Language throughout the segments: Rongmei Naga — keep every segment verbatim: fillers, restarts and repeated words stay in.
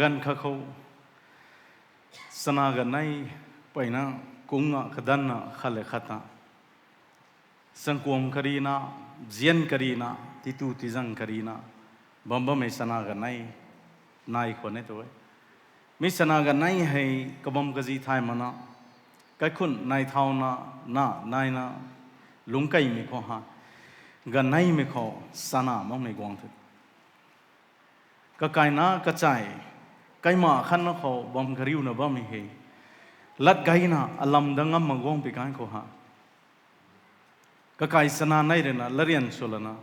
Ganv khat khou chana ganei peyna kungna kadanna khat le khat ta, sangkuam karina, zian karina, titu tizang karina bam bammei chana ganei nai khwan e tu e. Mi chana ganei hei kabam kazi thay mana, kaikhun nai thauna, na naina lungc keymei khou ha, ganeimei khou chana makmei guang the. Kakaina kachai, kaima khatna khou bam kariuna bammei hei, lat gayna alam da ngam mak guang pi ganv khou ha, kakai chana nei ruina latryan swlana,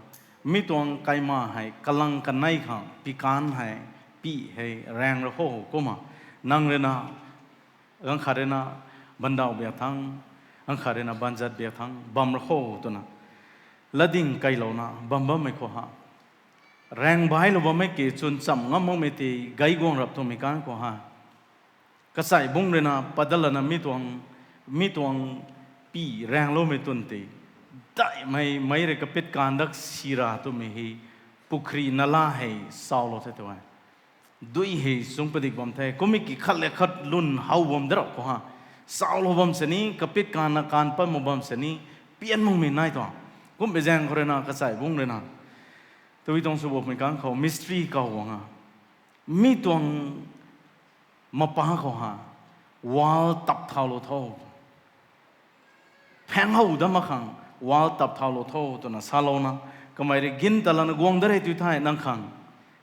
mi tuang kaima hei kalang kanei khang pi kan hei, pi hei raeng ra kho kumna, nang ruina, ganv khat ruina bandauh biak thang, ganv khat ruina banzat biak thang bam ra kho twna latding keylouna bam bammei khou ha, raeng bailou bammei ki chwn chamh ngam makmei tei gay guang rap twmei ganv khou ha, kachai bungc ruina padalana mi tuang, mi tuang pi raengloumei twn tei, daihmei meic rui kapit kan dak si ra twmei hei, pukhri nala hei saulou the tu e. Dui hei sung padik bam the. Kummei ki khat le khat lwn how bam da rap khou ha, saulou bam sini, kapit kanna kan pat mak bam sini, pian makmei nai tuang. Kummei zaeng khou ruina kachai bungc ruina, tui tuang sw bapmei ganv khou mistri kaw guang a, mi tuang mapa khou ha, wall tap thaulou tho, phaeng how dat mak khang wall tap thaulou tho twna salouna, kamei rui gin ta lana guang da re tu thei nang khang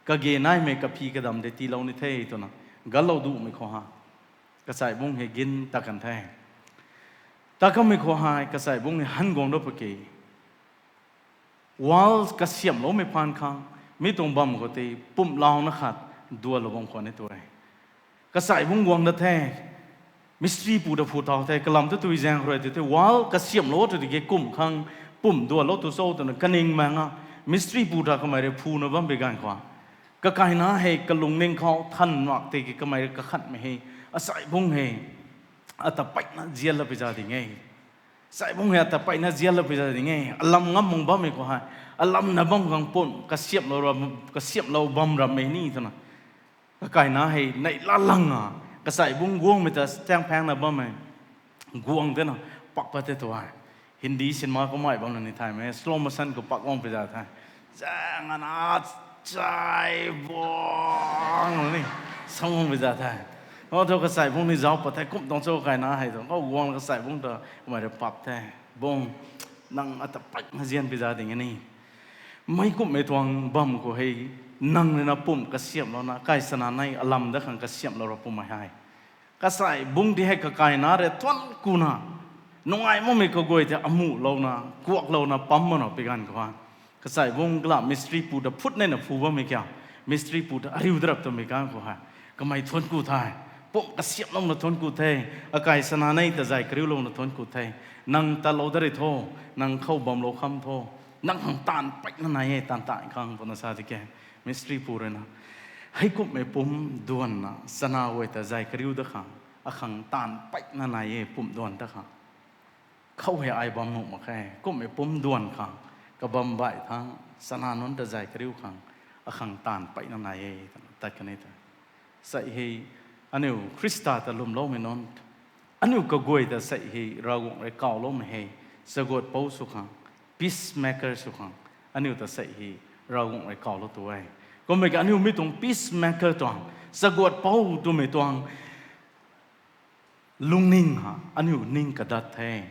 kage naimei kaphi kadam de tiilou ni the twna, ganclou duhmei khou ha, kachai bungc hei gin ta kan the. Ta kanmei khou hei kachai bungc hei han guang da paki, wall kasiamhloumei phaan khang, mi tuang bam khou tei pumhlouna khat dualou bam khwan e tu e. Kachai bungc guang da the, mistri pu ta phu thau the, kalam tu tui zaeng khou rui tu the, wall kasiamhlou tu tiki kum khang pumh dualou tu cho twna kaning maeng a, mistri pu ta kamei rui phuna bam pi ganv khou, kakaina hei kalungning khou than mak tiki kamei rui kakhanhmei hei, achai bungc hei ata peina zian la pi za ding e. Achai bungc hei ata peina zian la pi za ding e. Alam ngam mak bammei khou hei, alamna bam khang pumh kasiamhlou ra, kasiamhlou bam rammei ni twna, kakaina hei neihla lang a, kachai bungc guangmei ta chaeng phaengna bammei guang tena pak pat the tu e. Hindi cinema khou mei bam na ni thaymei slow motion khou pak guang pi za the. Zaeng ana chai bungc ni sam guang pi za the. O thu kachai bungc ni zauc pat the, kum tuang cho kakaina hei tu khou guang kachai bungc ta kamei rui pap the. Bungc, nang ata peina zian pi za ding e ni. Meic kumhmei tuang bam khou hei, nang ruina pumh kasiamhlouna, kai chana nei alam dat khang kasiamhlou ra pumei hei, kachai bungc ti hei kakaina rui thuanc kuna, nungai makmei kaguay tei amuhlouna, kuaklouna pam mana pi ganv khou ha, kachai bungc kala mistri pu ta phut neina phu bammei kiu, mistri pu ta ariu darap twmei ganv khou hei, kamei thuanc ku the, pumh kasiamhlouna thuanc ku the, akai chana nei ta zay kariulouna thuanc ku the, nang tatlou dat ri tho, nang khou bamlou kham tho, nang khang taanv peina nai e, taanv taanv khang twna sa tiki, mistri pu ruina, heikumhmei pumc duanna chana guay ta zay kariu dat khang, akhang taanv peina nai e, pumc duan dat khang. Khou hei ai bam nuh mak khe, kumhmei pumc duan khang, kabam baih thang, chana nunc ta zay kariu khang, akhang taanv peina nai e, twna tat kan e ta. Sei hei, aniu Khrista ta lwmloumei nunc, aniu kaguay ta sei hei Ravguangc rui kawloumei hei, chaguat pouc sw khang, peacemaker sw khang, aniu ta sei hei Ravguangc rui kawlou tu e. Kummei ka aniu mi tuang peacemaker tuang, chaguat pouc twmei tuang lungning ha, aniu ning kadat the.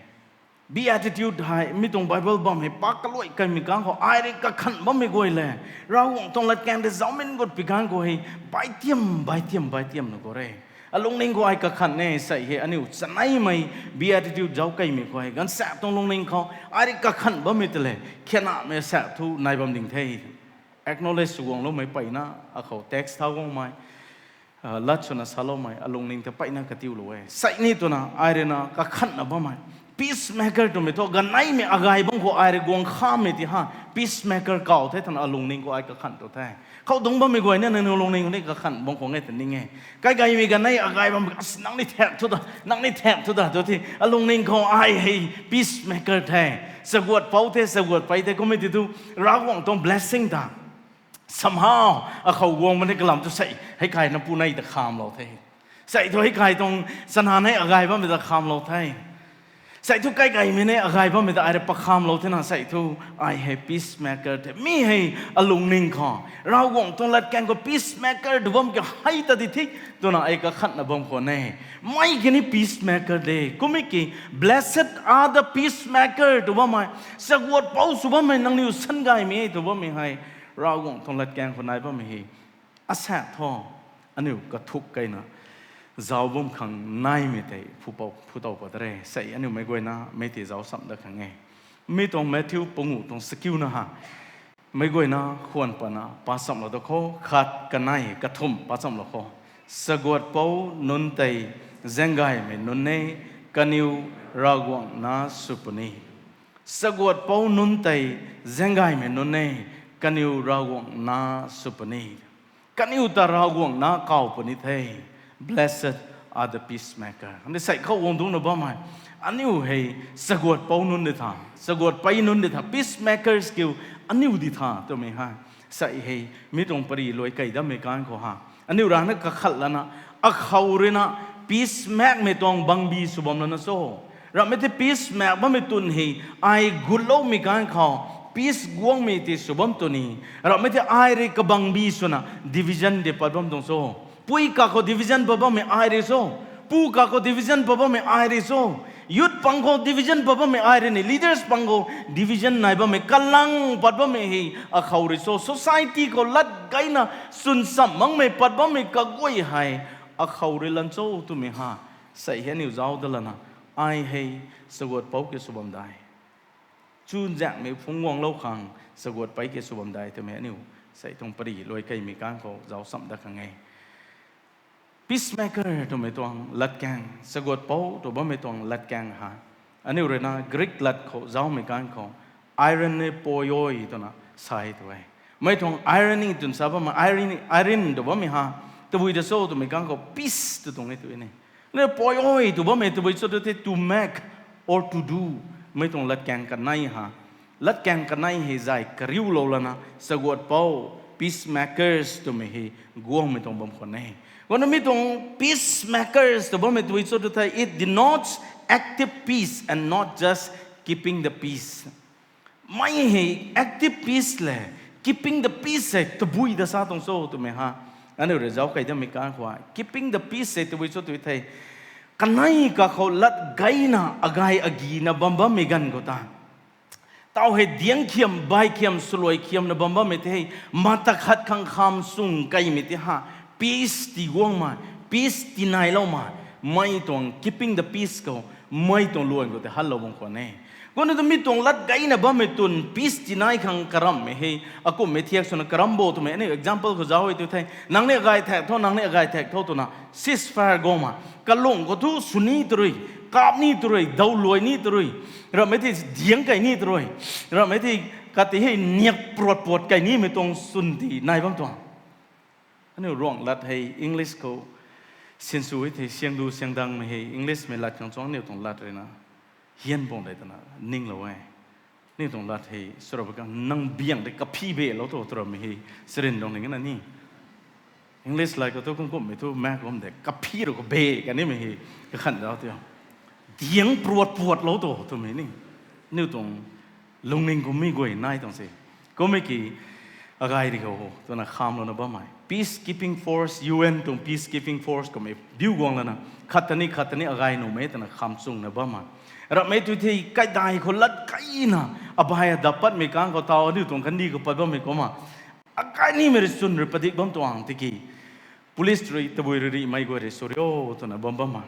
Beatitude hei, mi tuang Bible bam hei pak kaluai kaimei kang khou, ai rui kakhanh bammei guay le, Ravguangc tuang latkaeng tei zaumin gut pi ganv khou hei, baitiam, baitiam, baitiamna gut e. Alungning khou ai kakhanh e, sei hei aniu chaneimei Beatitude zauc keymei khou hei, ganvsaekc tuang lungning khou, ai rui kakhanh bammei ta le, khanamei saekc thu nai bam ding the. Acknowledge sw guangloumei peyna, akhou text thau guangmei, lat swna saloumei, alungning ta peyna katiulou e. Sei ni twna, ai ruina kakhanhna bammei, peacemaker twmei thu, ganeimei agay bam khou ai rui guang khamei ti ha, peacemaker kaw the twna alungning khou ai kakhanh tu the. Khou dungc bammei guay na nangniw lungning khou ni kakhanh bam khou nge ta ning e. Kaigaymei ganei agay bam, as, nang ni thak thu da, nang ni thak thu da, tu the, alungning khou ai hei peacemaker the. Chaguat pouc the, chaguat pei the, kummei ti thu, Ravguangc tuang blessing ta. Somehow, akhou guang mani kalam thu sei, hei kai na pu nei ta khamlou the. Sei thu hei kai tuang chana nei agay bammei ta khamlou the. Sei thu kai gaymei nei agay bammei ta ai rui pakhamlou thena sei thu, ai hei peacemaker the. Mi hei alungning khou, Ravguangc tuang latkaeng khou peacemaker tw bam ki hei ta di thi, twna ai kakhatna bam khwan e. Mei kini peacemaker de. Kummei ki, Blessed are the peacemaker tw bammei, chaguat pou sw bammei nangniw san gaymei tw bammei hei, Ravguangc tuang latkaeng khou nai bammei hei. Asaekc thu, aniu kathuk keyna zauc bam khang naimei tei phu pou, phu tow pat re. Sei aniu meic guayna mei tei zauc sam dat khang e. Mi tuang Matthew panguh tuang sakiuna ha. Meic guayna khwan patna pa chamlou da kho, khat, kanei, kathumh pa chamlou kho. Chaguat pou nunc tei zaenggaymei nunc e, kaniw Ravguangc na sw puni. Chaguat pou nunc tei zaenggaymei nunc e, kaniw Ravguangc na sw puni. Kaniw ta Ravguangc na kaw puni the. Blessed are the peacemaker. Aniu sei khou guang dungcna bammei, aniu hei chaguat pou nunc di tha, chaguat pei nunc di tha, peacemakers kiu aniu di tha twmei hei. Sei hei mi tuang pary luai key dammei kan khou ha, aniu rana kakhat lana, akhou ruina peace makmei tuang bangbi sw bam lana cho. Ramhmei tei peace mak bammei twn hei, ai gutloumei kan khou, peace guangmei tei sw bam tw ni. Ramhmei tei ai rui kabangbi swna division de pat bam tuang cho. Pui kakhou division pat bammei ai rui cho. Pu kakhou division pat bammei ai rui cho. Youth pang khou division pat bammei ai rui ni, leaders pang khou division nai bammei, kalang pat bammei hei akhou rui cho. Society khou lat gayna chwn cham makmei pat bammei kaguay hei akhou rui lan cho twmei ha. Sei hei aniu zauc dat lana, ai hei chaguat pou ke sw bam dai, chuzaenghmei phungc guanglou khang chaguat pei ke sw bam dai twmei aniu sei tuang pary luai keymei kan khou zauc sam dat khang e. Peacemaker twmei tuang latkaeng, chaguat pou tw bammei tuang latkaeng ha, aniu ruina Greek lat khou zaumei kan khou, irene poioi twna sa e tw e. Mei tuang irony twna sa bammei, irony, irony tw bammei ha, tabui ta cho twmei kan khou peace tw tuang e tw e ni. Aniu poioi tw bammei tabui cho tw the, to make or to do. Mei tuang latkaeng kanei ha, latkaeng kanei hei zay kariulou lana chaguat pou, peacemakers twmei hei guangmei tuang bam khwan e. Guangna mi tuang peacemakers tw bammei tabui cho tw the, it denotes active peace and not just keeping the peace. Mei hei active peace le keeping the peace hei tabui ta sa tuang cho twmei ha, aniu rui zauc key dammei kan khou, keeping the peace hei tabui cho tw the, kanei kakhou lat gayna agay agina bam bammei ganv khou ta, taw hei diang khiam, bai khiam, swluai khiamna bam bammei the, mata khat khang kham sung keymei tei ha, peace tii guangmei, peace tii nailoumei, mei tuang keeping the peace khou, mei tuang luan khou tei hanlou bam khwan e. Kumna tu mi tuang lat gayna bammei twn peace tii nai khang karamhmei hei, akumhmei thiak swna karam bo twmei aniu example khou zauc e tw the, nang ni agay thaek tho, nang ni agay thaek tho twna ceasefire guangmei, kalung khou thu sw ni tw rui, kap ni tw rui, daw luai ni tw rui, ramhmei tei diang key ni tw rui, ramhmei tei kati hei niak pruat puat key nimei tuang swn ti nai bam tuang. Aniu ruanglat hei English khou sinsw e thei, siangdu siangdangmei hei Englishmei lat khang chuang aniu tuang lat ruina hian bang de twna ninglou e. Aniu tuang lat hei swra ba khang nang biang de kaphi belou tho twramei hei sarin dang ning na ni. English lat khou thu kum kummei thu mak bam de, kaphi rou kabe kanimei hei kakhan zauc tio. Diang pruat puatlou tho twmei ni. Aniu tuang lungning kummei guay nai tuang se. Kummei ki agay ri khou twna khamlouna bammei, peace keeping force, U N tuang peace keeping force kummei biu guang lana, khat ta ni khat ta ni agay nuhmei twna kham chungna bammei, ramhmei tu thei kaidai khou lat keyna, abai adap patmei kan khou taw aniu tuang kandi khou pat bammei kumna, akai nimei rui chwn rui padik bam tuang tiki, police rui tabui rui rihmei guay rui sw rio twna bam bammei,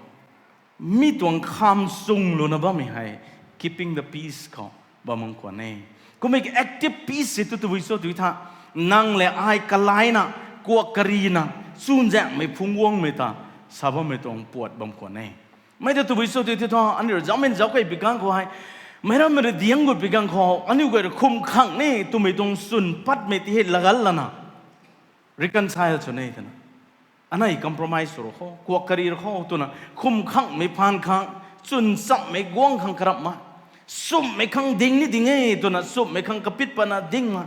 mi tuang kham chunglouna bammei hei keeping the peace khou bam mang khwan e. Kummei ki active peace hei tu tabui cho tw tha, nang le ai kalaina, kuak karina, chunzaenghmei phungc guangmei ta sa bammei tuang puat bam khwan e. Mei ta tabui cho tw the thu, aniu rui zaucmei zauc key pi kan khou hei, meic rammei rui diang gut pi kan khou aniu guay rui khum khang ni twmei tuang chwn patmei ti hei lagal lana reconcile sw ni twna, anei compromise sw ro kho, kuak kari ro kho twna khum khangmei phaan khang, chwn chammei guang khang karamh ma, sumhmei khang ding ni ding e twna sumhmei khang kapit patna ding ma,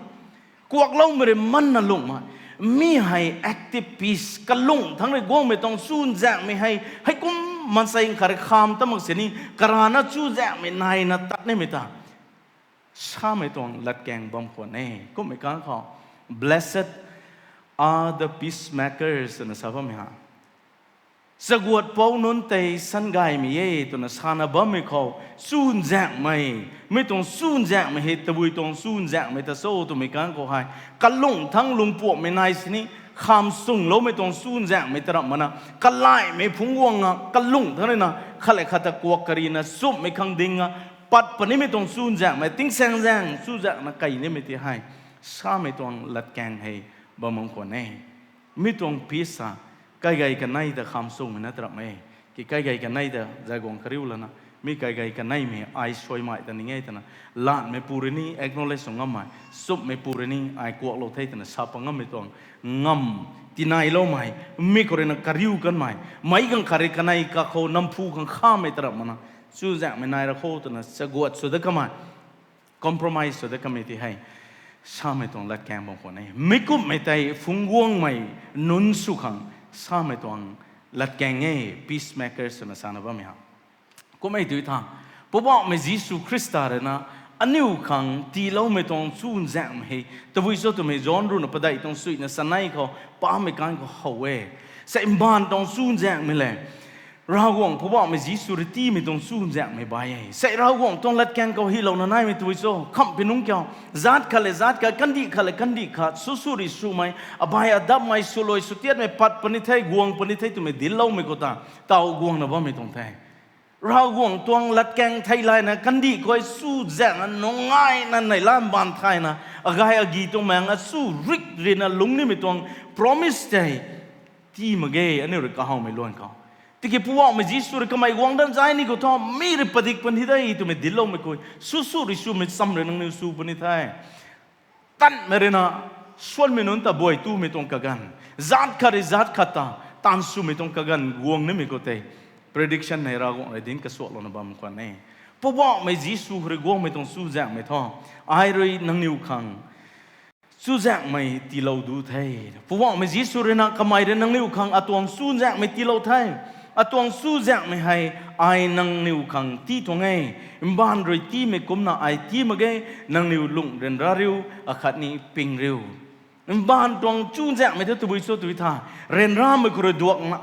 Kuakloumei rui manna lungh mak. Mi hei active peace, kalung thangc rui guangmei tuang chuzaenghmei hei, heikum maansei khat rui kham ta mak sini, karana chuzaenghmei naina tat nimei ta samei tuang latkaeng bam khwan e. Kummei kang khou, Blessed are the peacemakers, twna sa bammei ha. Chaguat pou nunc tei sangaymei e, twna sana bammei khou, chuzaenghmei, mi tuang chuzaenghmei hei tabui tuang chuzaenghmei ta cho twmei kang khou hei, kalung thangc lungpuamhmei nai sini, kham sungloumei tuang chuzaenghmei ta ramh mana, kalaihmei phungc guang a, kalung thangc rui na, khat le khat ta kuak karina, chumhmei khang ding a, pat punimei tuang chuzaenghmei, tingsaengzaeng chuzaenghna kai nimei ti hei, samei tuang latkaeng hei bam bam khwan e. Mi tuang peace a, kaigei kanei ta kham sungmei na ta ramh e. Ki kaigei kanei ta zay guang kariu lana, mi kaigei kaneimei ai suaimei ta ning e twna, lanhmei pu rui ni acknowledge sw ngammei, chumhmei pu rui ni ai kuaklou the twna sa pa ngammei tuang ngam, tinailoumei, mi khou rui na kariu kanmei, meic ganv khat rui kanei kakhou namphu khang khamei ta ramh mana, chuzaenghmei nai ra kho twna chaguat sw dat kamei, compromise sw dat kamei ti hei, samei tuang latkaeng bam khwan e. Mi kumhmei tei phungc guangmei nunc sw khang samei tuang latkaeng e, peacemakers twna sana bammei ha. Kummei tu tha, Poubauhmei Jisu Khrista rui na, aniu khang tiiloumei tuang chuzaenghmei hei, tabui cho twmei John rui na padeih tuang suina sanei khou, pamei kang khou how e. Sei mbaanv tuang chuzaenghmei le, Ravguangc Poubauhmei Jisu rui tiimei tuang chuzaenghmei bai e. Sei Ravguangc tuang latkaeng khou hylouna naimei tabui cho, khamhpi nungc kiu, zaat khat le zaat khat, kandih khat le kandih khat, sw sw ri swmei, abai adapmei, swluai swtiatmei pat puni the, guang puni the twmei dincloumei khou ta, taw guangna bammei tuang the. Ravguangc tuang latkaeng theilayna kandih khou chuzaenghna nungaina neihla mbaanv thayna, agay agi tuang maengna chu rik rina lungc nimei tuang promise tei tii mak ge, aniu rui kahawmei luan khou. Tiki Poubauhmei Jisu rui kamei guang dan zay ni khou thu, mi rui padik puni de twmei dincloumei khou, sw sw ri swmei cham rui nangniw sw puni the. Tanmei rui na, suanmei nunc ta buay tumei tuang kaganv, zaat khat rui zaat khat ta, taanv swmei tuang kaganv guang nimei khou tei, prediction hei Ravguangc rui dinc kasuaklouna bam khwan e. Poubauhmei Jisu rui guangmei tuang chuzaenghmei thu, ai rui nangniw khang chuzaenghmei tiilou du the. Poubauhmei Jisu rui na kamei rui nangniw khang atuang chuzaenghmei tiilou the. Atuang chuzaenghmei hei ai nangniw khang tii tuang e. Mbaanv rui tiimei kumna ai tii mak ge, nangniw lungh ryanra riu, akhatni ping riu. Mbaanv tuang chuzaenghmei thu tabui cho tw tha, ryanramei khou rui duakna,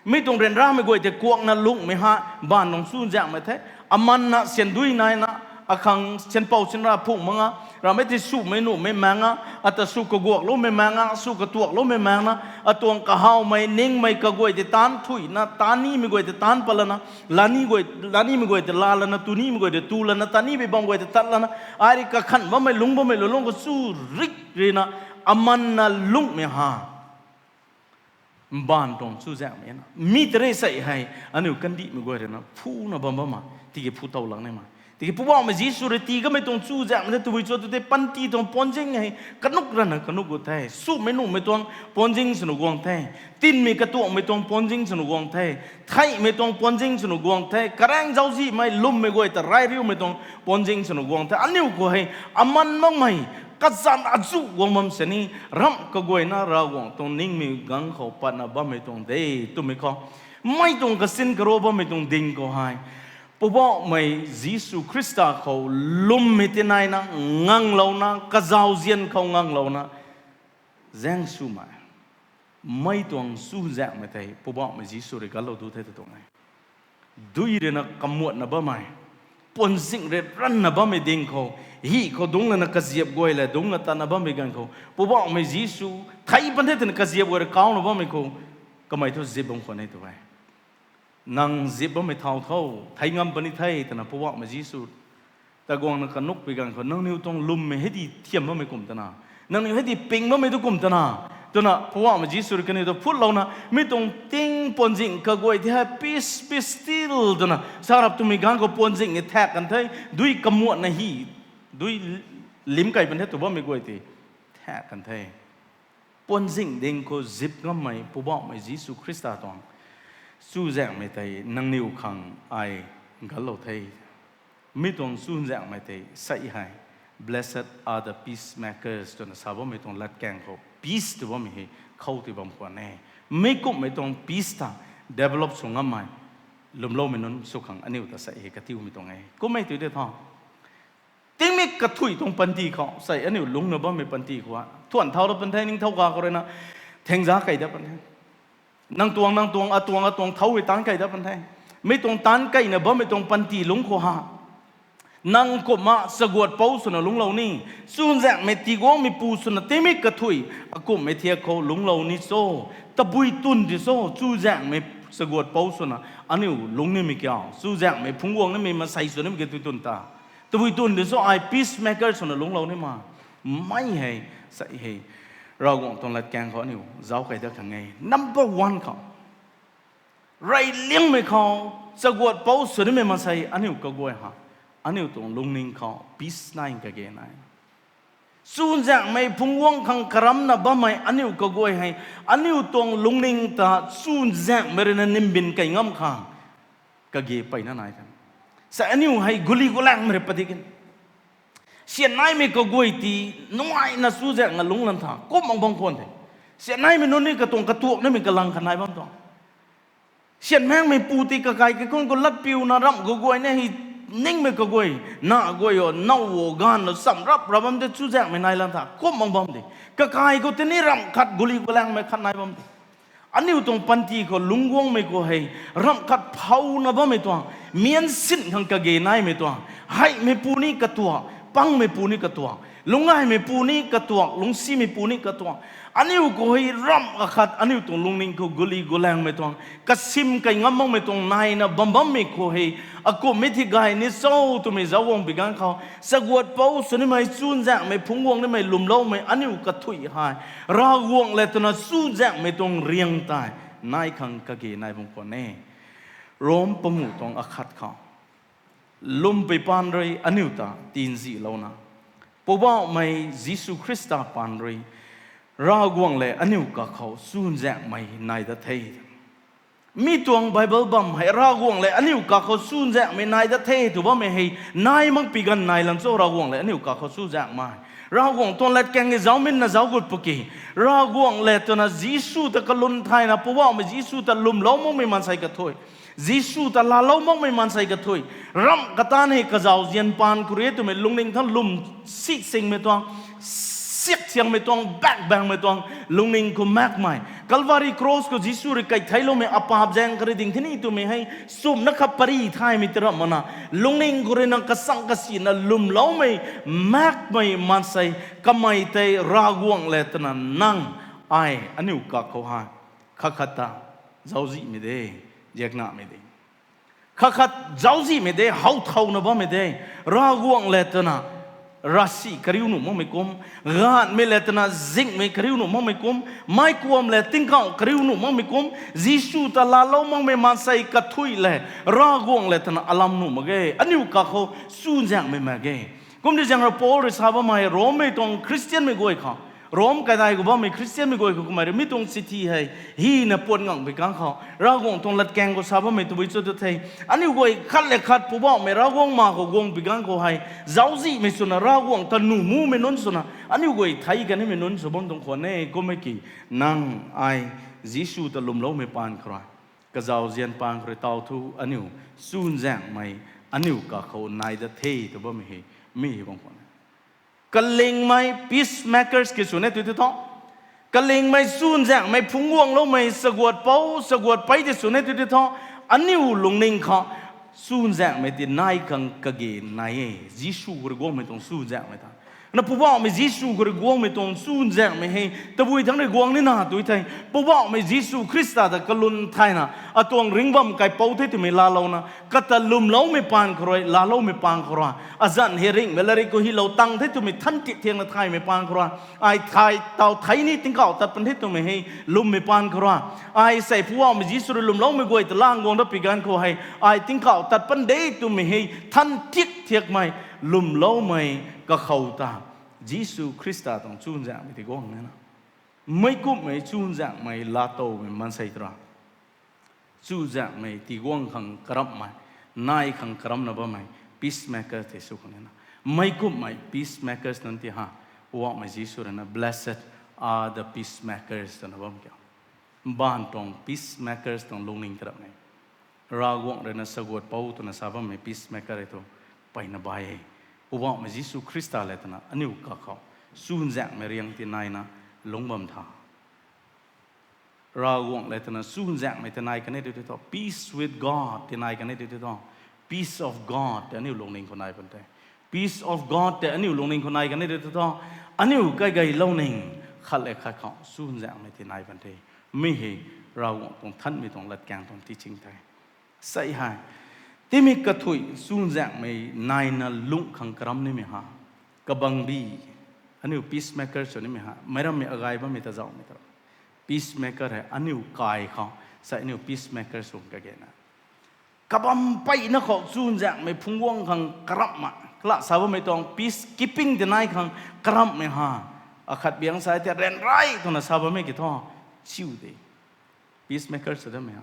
mi tuang ryanramei guay tei kuakna lunghmei ha, mbaanv tuang chuzaenghmei the. Amanna syan dui naina, akhang syan pou syan ra phung mak nga, ramei tei sumei nuhmei maeng a, ata sw kaguakloumei maeng a, sw katuakloumei maengna, atuang kahawmei ningmei kaguay tei taanc thuina, taanc nimei guay tei taanc patlana, lani guay, lanimei guay tei laalana, tunimei guay tei tulana, tanimei bam guay tei tatlana, ai rui kakhanh bammei lungc bammei lungc khou chu rik rina, amanna lunghmei ha. Mbaanv tuang chuzaenghmei na, mi tei rui sei hei, aniu kandihmei guay rui na phuna bam bam ma, tiki phu tow lang ni ma. Tiki Poubauhmei Jisu rui tii kamei tuang chuzaenghmei the tabui cho tw tei panty tuang puanzing hei, kanuk rana kanuk gu the, sumei nuhmei tuang puanzing swna guang the, tinmei katuangmei tuang puanzing swna guang the, theihmei tuang puanzing swna guang the, karaeng zauczihmei lwmmei guay ta rai riumei tuang puanzing swna guang the, aniu khou hei, aman makmei, kazanc azuh guang bam sini, ramh kaguayna Ravguangc tuang ningmei ganv khou patna bammei tuang de, twmei khou. Mei tuang kasin karo bammei tuang ding khou hei, Poubauhmei Jisu Khrista khou lwmmei tinaina nganglouna, kazauzian khou nganglouna, zaeng swmei, mei tuang chuzaenghmei tei Poubauhmei Jisu rui ganclou du the ta tuang e. Dui rui na kamuatna bammei, puanzing rui ranna bammei ding khou, hi khou dungc lana kaziap guay le dungc na tatna bammei ganv khou, Poubauhmei Jisu, thei pan the twna kaziap guay rui kauna bammei khou, kamei thu zip bam khwan e tw e. Nang zip bammei thau tho, thei ngam puni the twna Poubauhmei Jisu ta guangna kanukpui ganv khou, nangniw tuang lwmmei hei di thiam bammei kum twna, nangniw hei di ping bammei tu kum twna, twna Poubauhmei Jisu rui kaniw ta phutlouna, mi tuang ting puanzing kaguay tei hei, peace, be still, twna sa rap twmei ganv khou puanzing e thak kan the, dui kamuatna hi, dui lim kai pan the tw bammei guay tei thak kan the. Puanzing ding khou zip ngammei Poubauhmei Jisu Khrista tuang chuzaenghmei tei nangniw khang ai ganclou the. Mi tuang chuzaenghmei tei sei hei, Blessed are the peacemakers twna sa bammei tuang latkaeng khou peace tw bammei hei khou tw bam khwan e. Mi kumhmei tuang peace ta develop sw ngammei, lwmloumei nunc sw khang aniu ta sei hei katiumei tuang e. Kummei tw de tho. Tingmik kathuih tuang panty khou sei aniu lungcna bammei panty khou a thuan thau ra pan the, ningthau ga khou rui na thengza kei dat pan the. Nang tuang, nang tuang, atuang, atuang thau hei taanc kei dat pan the. Mi tuang taanc keina bammei tuang panty lungc khou ha, nang kumna chaguat pou swna lungclou ni, chuzaenghmei tiguangmei pu swna tingmik kathuih akumhmei thiak khou lungclou ni cho, tabui twn di cho, chuzaenghmei chaguat pou swna aniu lungc nimei kiu, chuzaenghmei phungc guang nimei maansei sw nimei kiu tw twn ta. Tabui twn di cho, ai peacemaker swna lungclou ni ma. Mei hei, sei hei, Ravguangc tuang latkaeng khou aniu zauc kei dat khang e. Number one khou, reyliangmei khou chaguat pou sw nimei maansei aniu kaguay ha, aniu tuang lungning khou peace nai kage nai. Chuzaenghmei phungc guang khang karamna bammei aniu kaguay hei, aniu tuang lungning ta chuzaenghmei rui na nimbin kei ngam khang kage peyna nai the. Sei aniu hei guli gulaengmei rui padik in, sian naimei kaguay ti nuaina chuzaenghna lungc lan tha kum mak bam khwan the. Sian naimei nunc ni katuang katuak nimei kalang khat nai bam tuang. Sian maengmei pu ti kakai kaikhunc khou latpiuna ramh kaguay na hei, ningmei kaguay, na guay o, now o, gaanv lo, cham rap ra bam de, chuzaenghmei nai lan tha kum mak bam de. Kakai khou tini ramh khat guli gulaengmei khat nai bam de. Aniu tuang panty khou lungc guangmei khou hei, ramh khat phouna bammei tuang, mian sin khang kage naimei tuang, heimei pu ni katuak, pangmei pu ni katuak, lungcgaymei pu ni katuak, lungcsimei pu ni katuak, aniu khou hei ramh akhat aniu tuang lungning khou guli gulaengmei tuang, kasim kei ngam makmei tuang naina bam bammei khou hei, akumhmei thi gay ni cho twmei zauc guang pi ganv khou, chaguat pou sw nimei, chuzaenghmei phungc guang nimei lwmloumei aniu kathuih hei, Ravguangc le twna chuzaenghmei tuang riang tei nai khang kage nai bam khwan e. Rom panguh tuang akhat khou, lwmpui paan rui aniu ta tinzilouna, Poubauhmei Jisu Khrista paan rui Ravguangc le aniu kakhou chuzaenghmei nai dat the. Mi tuang Bible bam hei Ravguangc le aniu kakhou chuzaenghmei nai dat the tw bammei hei, nai mak pi ganv nai lan cho, Ravguangc le aniu kakhou chuzaenghmei. Ravguangc tuang latkaeng e zauc minna zauc gut pwki, Ravguangc le twna Jisu ta kalwn thayna, Poubauhmei Jisu ta lwmlou makmei maansei kathuih, Jisu ta laalou makmei maansei kathuih, ramh kata ni kazauzian paan khou rui e twmei lungning tha lwm si singmei tuang, siak siangmei tuang, bak bangmei tuang, lungning khou maekmei, Calvary Cross khou Jisu rui kai theiloumei apaap zaeng kha rui ding thini twmei hei, sumna kha pary thaymei ti ramh makna, lungning khou rui na kasang kasina lwmloumei, maekmei maansei kamei tei Ravguangc le twna nang, ai, aniu kakhou hei, khat khat ta zauczihmei de, ziaknamei de. Khat khat zauczihmei de, how thauna bammei de, Ravguangc le twna ravsic kariu nuh makmei kum, gaanhmei le twna zingmei kariu nuh makmei kum, meic kuam le tingkauh kariu nuh makmei kum, Jisu ta laalou makmei maansei kathuih le, Ravguangc le twna alam nuh mak ge, aniu kakhou chuzaenghmei mak ge. Kumdi zaeng rui Paul rui sa bammei Rommei tuang Khristianmei guay khou, Rom kaidai khou bammei Khristianmei guay khou kamei rui mi tuang chithi hei hina puan ngang pui kang khou, Ravguangc tuang latkaeng khou sa bammei tabui cho tu the. Aniu guay khat le khat Poubauhmei Ravguangc ma khou guang pui kang khou hei, zauczihmei swna Ravguangc ta nuh mumei nunc swna aniu guay thei kanimei nunc sw bam tuang khwan e. Kummei ki, nang, ai, Jisu ta lwmloumei paan khou rui, kazauzian paan khou rui taw thu aniu chuzaenghmei aniu kakhou nai dat the tw bammei hei, mi hei bam khwan e. Kalingmei peacemakers ki sw ne tu ti tho. Kalingmei chuzaenghmei phungc guangloumei chaguat pou, chaguat pei ti sw ne tu ti tho. Aniu lungning khou chuzaenghmei ti nai khang kage nai e. Jisu khou rui guangmei tuang chuzaenghmei ta, na Poubauhmei Jisu khou rui guangmei tuang chuzaenghmei hei tabui thangc rui guang nina tu thei, Poubauhmei Jisu Khrista ta kalwn thayna, atuang ringc bam kaipouc the twmei laalouna, kata lwmloumei paan khou rui, laaloumei paan khou rui, azanc hei ringhmei latrik khou hylou tang the twmei than tik thiakna thaymei paan khou rui, ai thei taw thei ni tingkauh tat pan the twmei hei lwmmei paan khou rui, ai sei Poubauhmei Jisu rui lwmloumei guay ta lang guang dat pui ganv khou hei, ai tingkauh tat pan de twmei hei than tik thiakmei lwmloumei kakhou ta, Jisu Khrista tuang chuzaenghmei ti guang nina. Meic kumhmei chuzaenghmei laatowmei maansei tw ra, chuzaenghmei tiguang khang karamhmei, nai khang karamhna bammei peacemaker tei sw khang nina. Meic kumhmei peacemakers nunc ti ha, Poubauhmei Jisu rui na, Blessed are the peacemakers, twna bam kiu. Mbaanv tuang peacemakers tuang lungning ta ramei. Ravguangc rui na saguat pou twna sa bammei peacemaker e thu, mpeyna bai e. Poubauhmei Jisu Khrista le twna aniu kakhou chuzaenghmei riang ti naina lungc bam tha. Ravguangc le twna chuzaenghmei ti nai kan e tu tho, peace with God ti nai kan e tu tho, peace of God tei aniu lungning khou nai bam the. Peace of God tei aniu lungning khou nai kan e tu tho, aniu kaigei lungning khat le khat khou chuzaenghmei ti nai bam the. Mi hei Ravguangc tuang thanmei tuang latkaeng tuang teaching the. Sei hei, timik kathuic chuzaenghmei naina lungh khang karam nimei ha, kabangbi, aniu peacemaker sw nimei ha, meic rammei agay bammei ta zauhmei ta. Peacemaker hei aniu kai khou, sei aniu peacemaker sw kage na. Kabam mpeyna khou chuzaenghmei phungc guang khang karamhna, kala sa bammei tuang peace keeping ti nai khang karamhmei ha. Akhat biang sa tei ryanra twna sa bammei ki thu, chiu de. Peacemaker sw damei ha.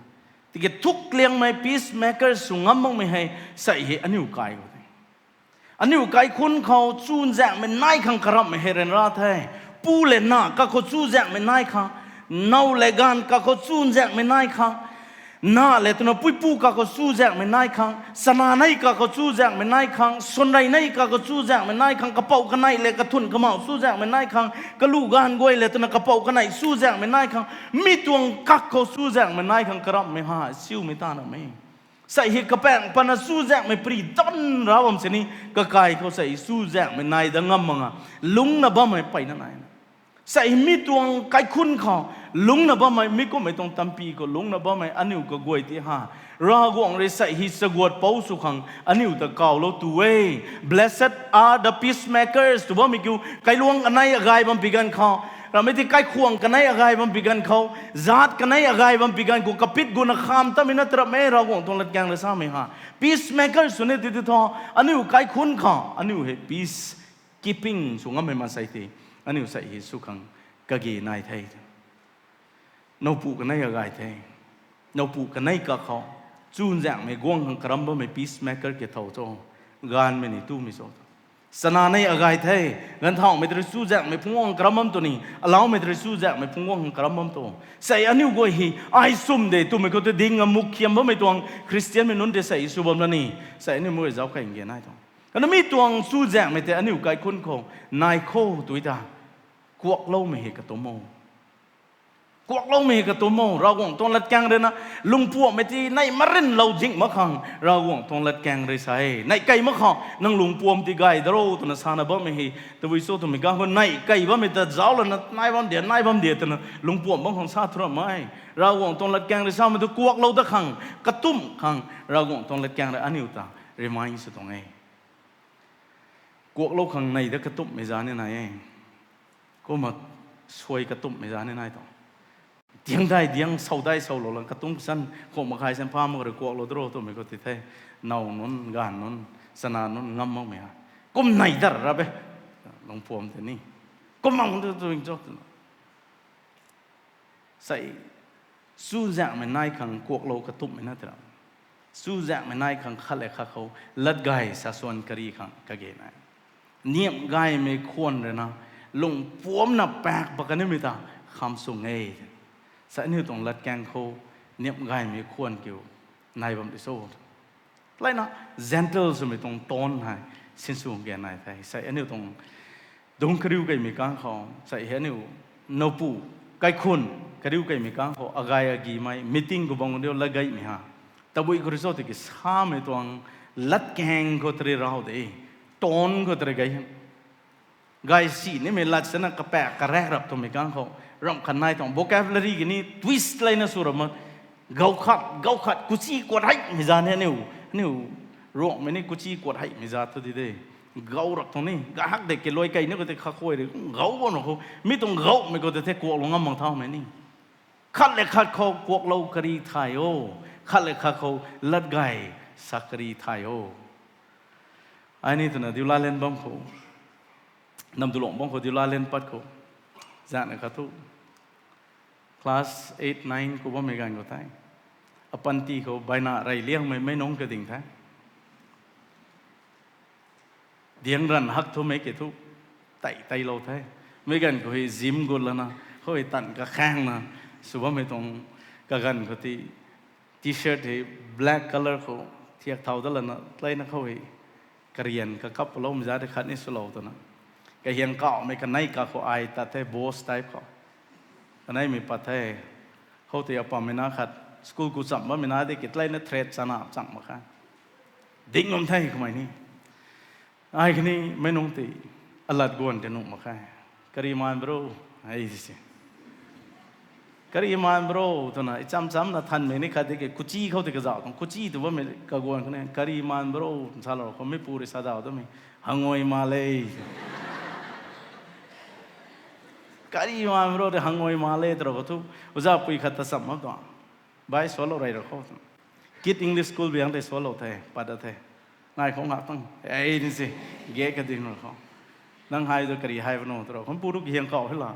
Tiki thukliangmei peacemaker sw ngam makmei hei, sei hei aniu kai khou de. Aniu kaikhunc khou chuzaenghmei nai khang karamhmei hei ryanra the. Pu le na kakhou chuzaenghmei nai khang, now le gaanv kakhou chuzaenghmei nai khang, na le twna puipu kakhou chuzaenghmei nai khang, chana nei kakhou chuzaenghmei nai khang, swanrei nei kakhou chuzaenghmei nai khang, kapouc kanei le kathun kamauh chuzaenghmei nai khang, kalu gaanv guay le twna kapouc kanei chuzaenghmei nai khang, mi tuang kakhou chuzaenghmei nai khang karamhmei ha, siumei ta namei. Sei hei kapaeng pana chuzaenghmei pary dan ra bam sini, kakai khou sei chuzaenghmei nai dat ngam mak a, lungcna bammei mpeyna nai na. Sei hei mi tuang kaikhunc khou lungcna bammei, mi kumhmei tuang tampy khou lungcna bammei aniu kaguay ti ha, Ravguangc rui sei hei saguat pou sw khang aniu ta kawlou tu e. Blessed are the peacemakers tw bammei kiu, kailuang kanei agay bam pi ganv khou, ramei ti kaikhwang kanei agay bam pi ganv khou, zaat kanei agay bam pi ganv khou kapit guna kham tamei na tarap e, Ravguangc tuang latkaeng rui samei ha. Peacemaker sw ni ti ti thu, aniu kaikhunc khou aniu hei peace keeping sw ngammei maansei tei, aniu sei hei sw khang kage nai the. Nowpu kanei agay the. Nowpu kanei kakhou chuzaenghmei guang khang karam bammei peacemaker ki thow cho, gaanvmei ni tumei cho. Chana nei agay the. Ganvthauhmei tei rui chuzaenghmei phungc guang karam bam tu ni, alaumei tei rui chuzaenghmei phungc guang khang karam bam tu. Sei aniu guay hei ai sum de twmei khou tei ding a mukkhiam bammei tuang Khristianmei nunc tei sei sw bam la ni, sei aniu mei zauc kei nge nai tuang. Kana mi tuang chuzaenghmei tei aniu kaikhunc khou nai khou tui ta, kuakloumei hei katum o. Kuakloumei hei katum o, Ravguangc tuang latkaeng rui na, lungpuammei ti nei marinlou zing mak khang, Ravguangc tuang latkaeng rui sa e. Neih kei mak khou, nang lungpuam ti gay da ro, twna sana bammei hei, tabui cho twmei ganv khou neih kei bammei ta zauc lana, nai bam de, nai bam de, twna lungpuam bam khang sa thu ramei. Ravguangc tuang latkaeng rui samei tu kuaklou dat khang, katumh khang, Ravguangc tuang latkaeng rui aniu ta remind sw tuang e. Kuaklou khang neih dat katumhmei za ni nai e. Kumna suai katumhmei za ni nai tuang. Diang dai diang, sow dai sowlou lang, katumh kasan, khou makhai san pha mak rui kuaklou da ro twmei khou ti the. Now nunc, gaanv nunc, chana nunc ngam makmei ha. Kum neih dat ra be. Lungpuam tei ni. Kum mang tu tu cho twna. Sei, chuzaenghmei nai khang kuaklou katumhmei na tei ra. Chuzaenghmei nai khang khat le khat khou, latgay sasuan kari khang kage nai. Niamh gaymei khwan rui na, lungpuamcna paek pat kanimei ta, kham sung e. Sei aniu tuang latkaeng khou, niamh gaymei khwan kiu, nai bam di so. Layna, gentle swmei tuang tone hei, sinsw ge nai the. Sei aniu tuang, dungc kariu keymei kang khou, sei hei aniu, nowpu, kaikhunc, kariu keymei kang khou, agay agimei, meeting khou bang diu latgaymei ha. Tabui khou rui cho tiki samei tuang, latkaeng khou tari rau de, tone khou tari gay. Gay si nimei lat sana kapaek karaek rap twmei kang khou, ramh khat nai tuang vocabulary ki ni twist layna sw rap ma. Gau khat, gau khat, kuchi kuat heimei za ni aniu, aniu, Ruangmei ni kuchi kuat heimei za thu di de. Gau rap tuang ni, gahak de kilui kei ni khou tei kha khuay rui, gau bam na khou, mi tuang gaumei khou tei the kuaklou ngam mak thaumei ni. Khat le khat khou kuaklou kari thay o, khat le khat khou latgay sa kari thay o. Ai ni twna diu lalen bam khou, nam dulong bam khou diu lalen pat khou, zana kha thu, class eight, nine khou bammei ganv khou tei, apanty khou baina rey liangmei meic nunc kading the. Diang ranv hak thumei ki thu, tei teilou the. Mei ganv khou hei gym gut lana, khou hei tan kakhaengna, sw bammei tuang kaganv khou ti, T-shirt hei black colour khou thiak thau dat lana, tleina khou hei karian kakap paloumei za de khat ni swlou twna. Kahiang kauhmei kanei ka khou ai tat the, boss type khou. Kaneimei pat the. Khoutei apammei na khat, school ku cham bammei na de ki tleina threat chana chang mak kha. Ding ngam the kamei ni. Ai kani mei nungc tei, alat guan tei nuh mak khe. Kari man bro, ai si. Kari man bro, twna, icham chamna thanmei ni khat di ke, kuchi khou tei kazauh tuang, kuchi tu bammei kaguan khou ni, kari man bro, twna salou khou, meipu rui sa daw damei, hangui ma le. Kari man bro, de hangui ma le, twrou khou thu, uzapui khat ta cham bam tuang. Bai swalou rey ra khou. Kid English School biang tei swalou the, pat da the. Ngai khou ngak tuang, ei ni si, ge kading ra khou. Nang hei tu kari hei bam nu, twrou khou, pu rui kahiang kauh hei la.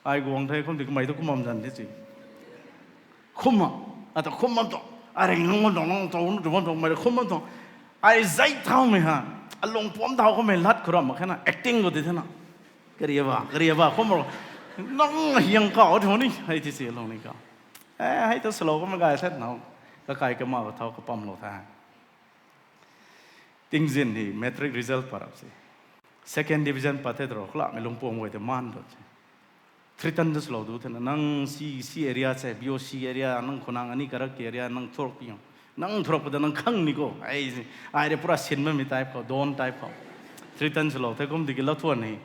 Ai guang the, kum di kamei tu kum bam zan di si. Khum ma, ata khum bam tuang, aring nung bam tuang, nang tu, tu bam tuang, mei khum bam tuang. Ai zei thaumei ha, alung puam thau khoumei lat khou ram mak khe na, acting khou di the na. Kari ba, kari ba, khum ro. Nang hiang kauh thu ni, hei ti si lung ni ka. E, hei tu swlou khou mei gay set na. Kakai kama thau kapamlou the. Tingzin hei matric result pat rap se. Second division pat the twrou, klamei lungpuam guay tei maan rap se. Threaten tu swlou du the na, nang C, C area se, B O C area, nang khunang ani karak area, nang thuruk pi o. Nang thuruk pada nang khang ni khou. Ai, ai de pura sin bammei type khou, don type khou. Threaten swlou the kum di ki lau thuan hei.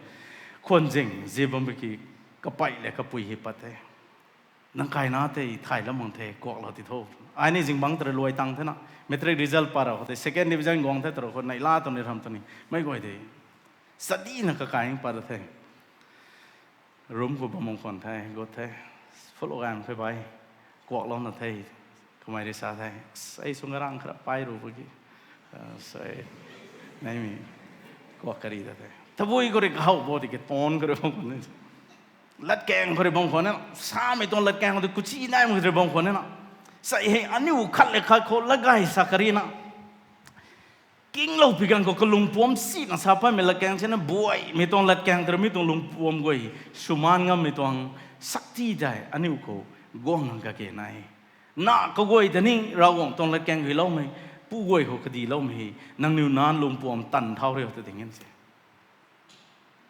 Khwan zing, zi bam ki kapei le kapui hei pat the. Nang kaina tei thay lam mang the, kuaklou ti tho. Ai ni zingbangc tei luai tang the na. Matric result pat ra khou tei second division guang the twrou khou neihla tu ni ram tu ni. Mei guay tei. Sadina kakai pat ra the. Room khou bam mang khwan the, gut the. Follow gam khe bai. Kuaklouna the. Kamei rui sa the. Sei sung arang khara pai ru bagi. Sei. Neimei. Kuak kari ta the. Tabui khou rui kahow bo di ke ton khou rui bam khwan the. Latkaeng khou rui bam khwan e na. Samei tuang latkaeng khou di kuchi naimei khou rui bam khwan e na. Sei hei aniu khat le khat khou latgay sa kari na. Kinglou pi ganv khou kalung puam sina sa pammei latkaeng sina buaymei tuang latkaeng tei rui mi tuang lung puam guay. Swmaan ngammei tuang sakti tei aniu khou guang khang kage nai. Na kaguay ta ni Ravguangc tuang latkaeng huiloumei, pu guay khou kadiloumei hei, nangniw nac lung puam tan thau riu ta ding e se.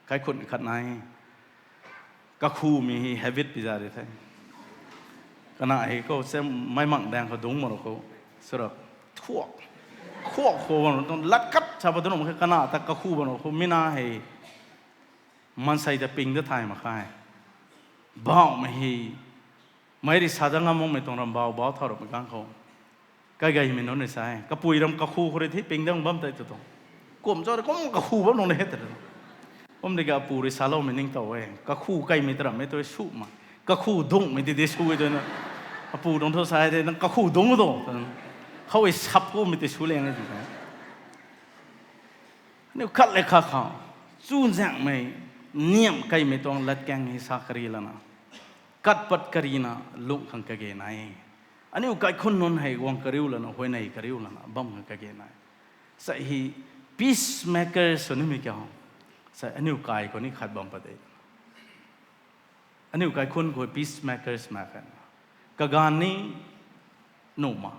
Kaikhun khat nai. Kakhumei hei habit pi za ri the. Kana hei khou se mei mang daeng khou dungc bam khou. Sura thuak. Khuak khou bam tuang lat khat sa pat tu nuh mak khe kana ta kakhu bam khou mi na hei. Maansei ta ping da thay mak khe. Bauhmei hei. Mei rui sa dat ngam makmei tuang ram bau bau thau rapmei kang khou. Kaigaymei nunc rui sa e. Kapui ram kakhu khou rui the ping dat bam tei tu tuang. Kum cho rui kum kakhu bam nung ni he tei tu. Kum di ka apu rui saloumei ningtow e. Kakhu kaimei ta rammei tu sw ma. Kakhu dungcmei ti di sw e tu na. Apu tuang thu sa e tei nang kakhu dungc tu. Khou e sap kumei ti sw liang e tu. Aniu khat le khat khou. Chuzaenghmei niamh kaimei tuang latkaeng hei sa kari lana. Kat pat karina lungh khang kage nai. Aniu kaikhun nunc hei guang kariu lana, huayney kariu lana bam khang kage nai. Sa hei peacemaker sw nimei kiu. Sa aniu kai khou ni khat bam pat de. Aniu kaikhun khou peacemakers mak khe. Kaganv ni nuh ma.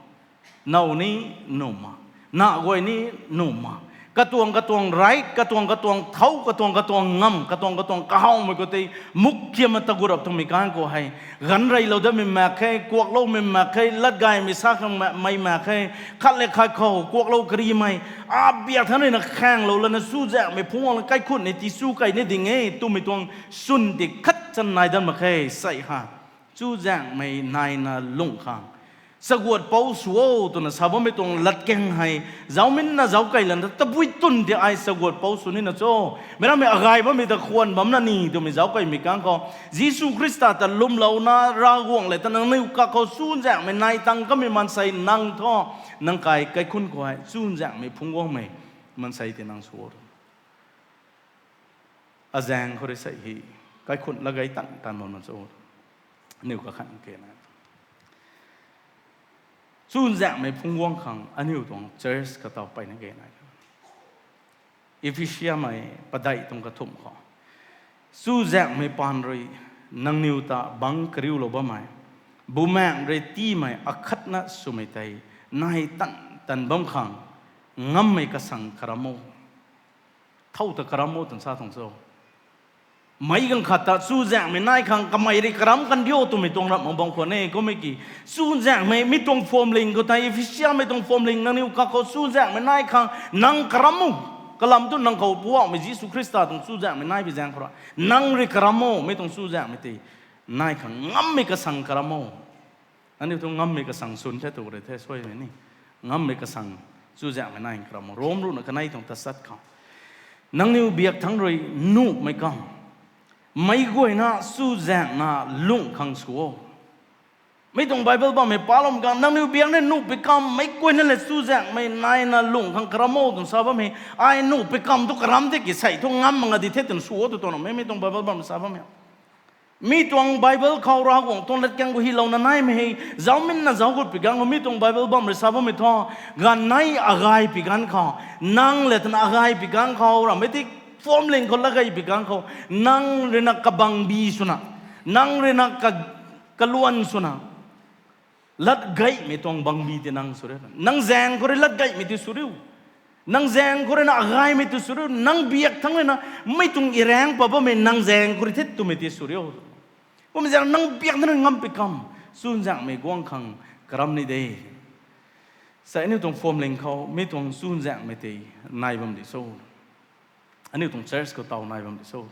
Now ni nuh ma. Nah guay ni nuh ma. Katuang katuang right, katuang katuang thau, katuang katuang ngam, katuang katuang kahawmei khou tei mukkiam ta gu rap twmei kan khou hei. Ganv reylou datmei mak khe, kuakloumei mak khe, latgaymei sa khang ma-, mei mak khe, khat le khat khou kuaklou karimei. Abiak than rui na khaenglou lana chuzaenghmei phungc guang la kaikhun ni ti chu kai ni ding e twmei tuang swn ti khat chan nai dat mak khe, sei ha. Chuzaenghmei naina lungh khang. Chaguat pouc sw o twna sa bammei tuang latkaeng hei, zauminna zauc kei lana tabui twn ti ai chaguat pouc sw nina cho. Meic rammei agay bammei ta khwan bamna ni twmei zauc keimei kang khou. Jisu Khrista ta lwmlouna Ravguangc le ta nangniw kakhou chuzaenghmei nai tang kamei maansei nang thu. Nang kai kaikhun khou hei chuzaenghmei phungc guangmei maansei ti nang sw o. Azaeng khou rui sei hei, kaikhun lat gay tan tan bam na cho. Aniu kakhan ke na. Chuzaenghmei phungc guang khang aniu tuang church kataw peyna ke na. Ephesimei padeih tuang kathumh khou, chuzaenghmei paan rui nangniw ta bangc kariulou bammei, Bumaengh rui tiimei akhatna swmei tei nai tan tan bam khang ngammei kasang karam o. Thow ta karam o twna sa tuang cho. Meic ganv khat ta chuzaenghmei nai khang kamei rui karam kan rio twmei tuang ramh mak bam khwan e. Kummei ki, chuzaenghmei mi tuang phuamling khou tei, Ephesimei tuang phuamling nangniw kakhou chuzaenghmei nai khang nang karam o. Kalam tu nang khou Poubauhmei Jisu Khrista tuang chuzaenghmei nai pi zaeng khou ra, nang rui karam o, mi tuang chuzaenghmei tei nai khang ngammei kasang karam o. Aniu thu ngammei kasang swn the tu rui the suaimei ni. Ngammei kasang chuzaenghmei nai karam o. Rom ruhna kanei tuang tasat khou, nangniw biak thangc rui nuhmei kam, meic guayna chuzaenghna lungh khang sw o. Mi tuang Bible bammei palum khang, nangniw biak ni nuhpui kam meic guayna le chuzaenghmei naina lungh khang karam o twna sa bammei, ai nuhpui kam thu karam the ki sei thu ngam mak nga di the twna sw o tw tuang mei, mi tuang Bible bammei sa bammei. Mi tuang Bible khou Ravguangc tuang latkaeng khou hylouna naimei hei, zauminna zauc gut pi ganv khou mi tuang Bible bam rui sa bammei thu, ganv nei agay pi ganv khou, nang le twna agay pi ganv khou, rammei ti phuamling khou latgay pi ganv khou, nang rui na kabangbi swna, nang rui na ka, kaluan swna, latgaymei tuang bangbi ti nang sw ri, nang zaeng khou rui latgaymei ti sw riu. Nang zaeng khou rui na agaymei ti sw riu. Nang biak thangc rui na mei tuang iraeng pat bammei nang zaeng khou rui the twmei ti sw riu. Kummei zaeng nang biak thangc rui ngampui kam, chuzaenghmei guang khang karam ni de. Sa aniu tuang phuamling khou mi tuang chuzaenghmei tei nai bam di cho. Aniu tuang church khou taw nai bam di cho.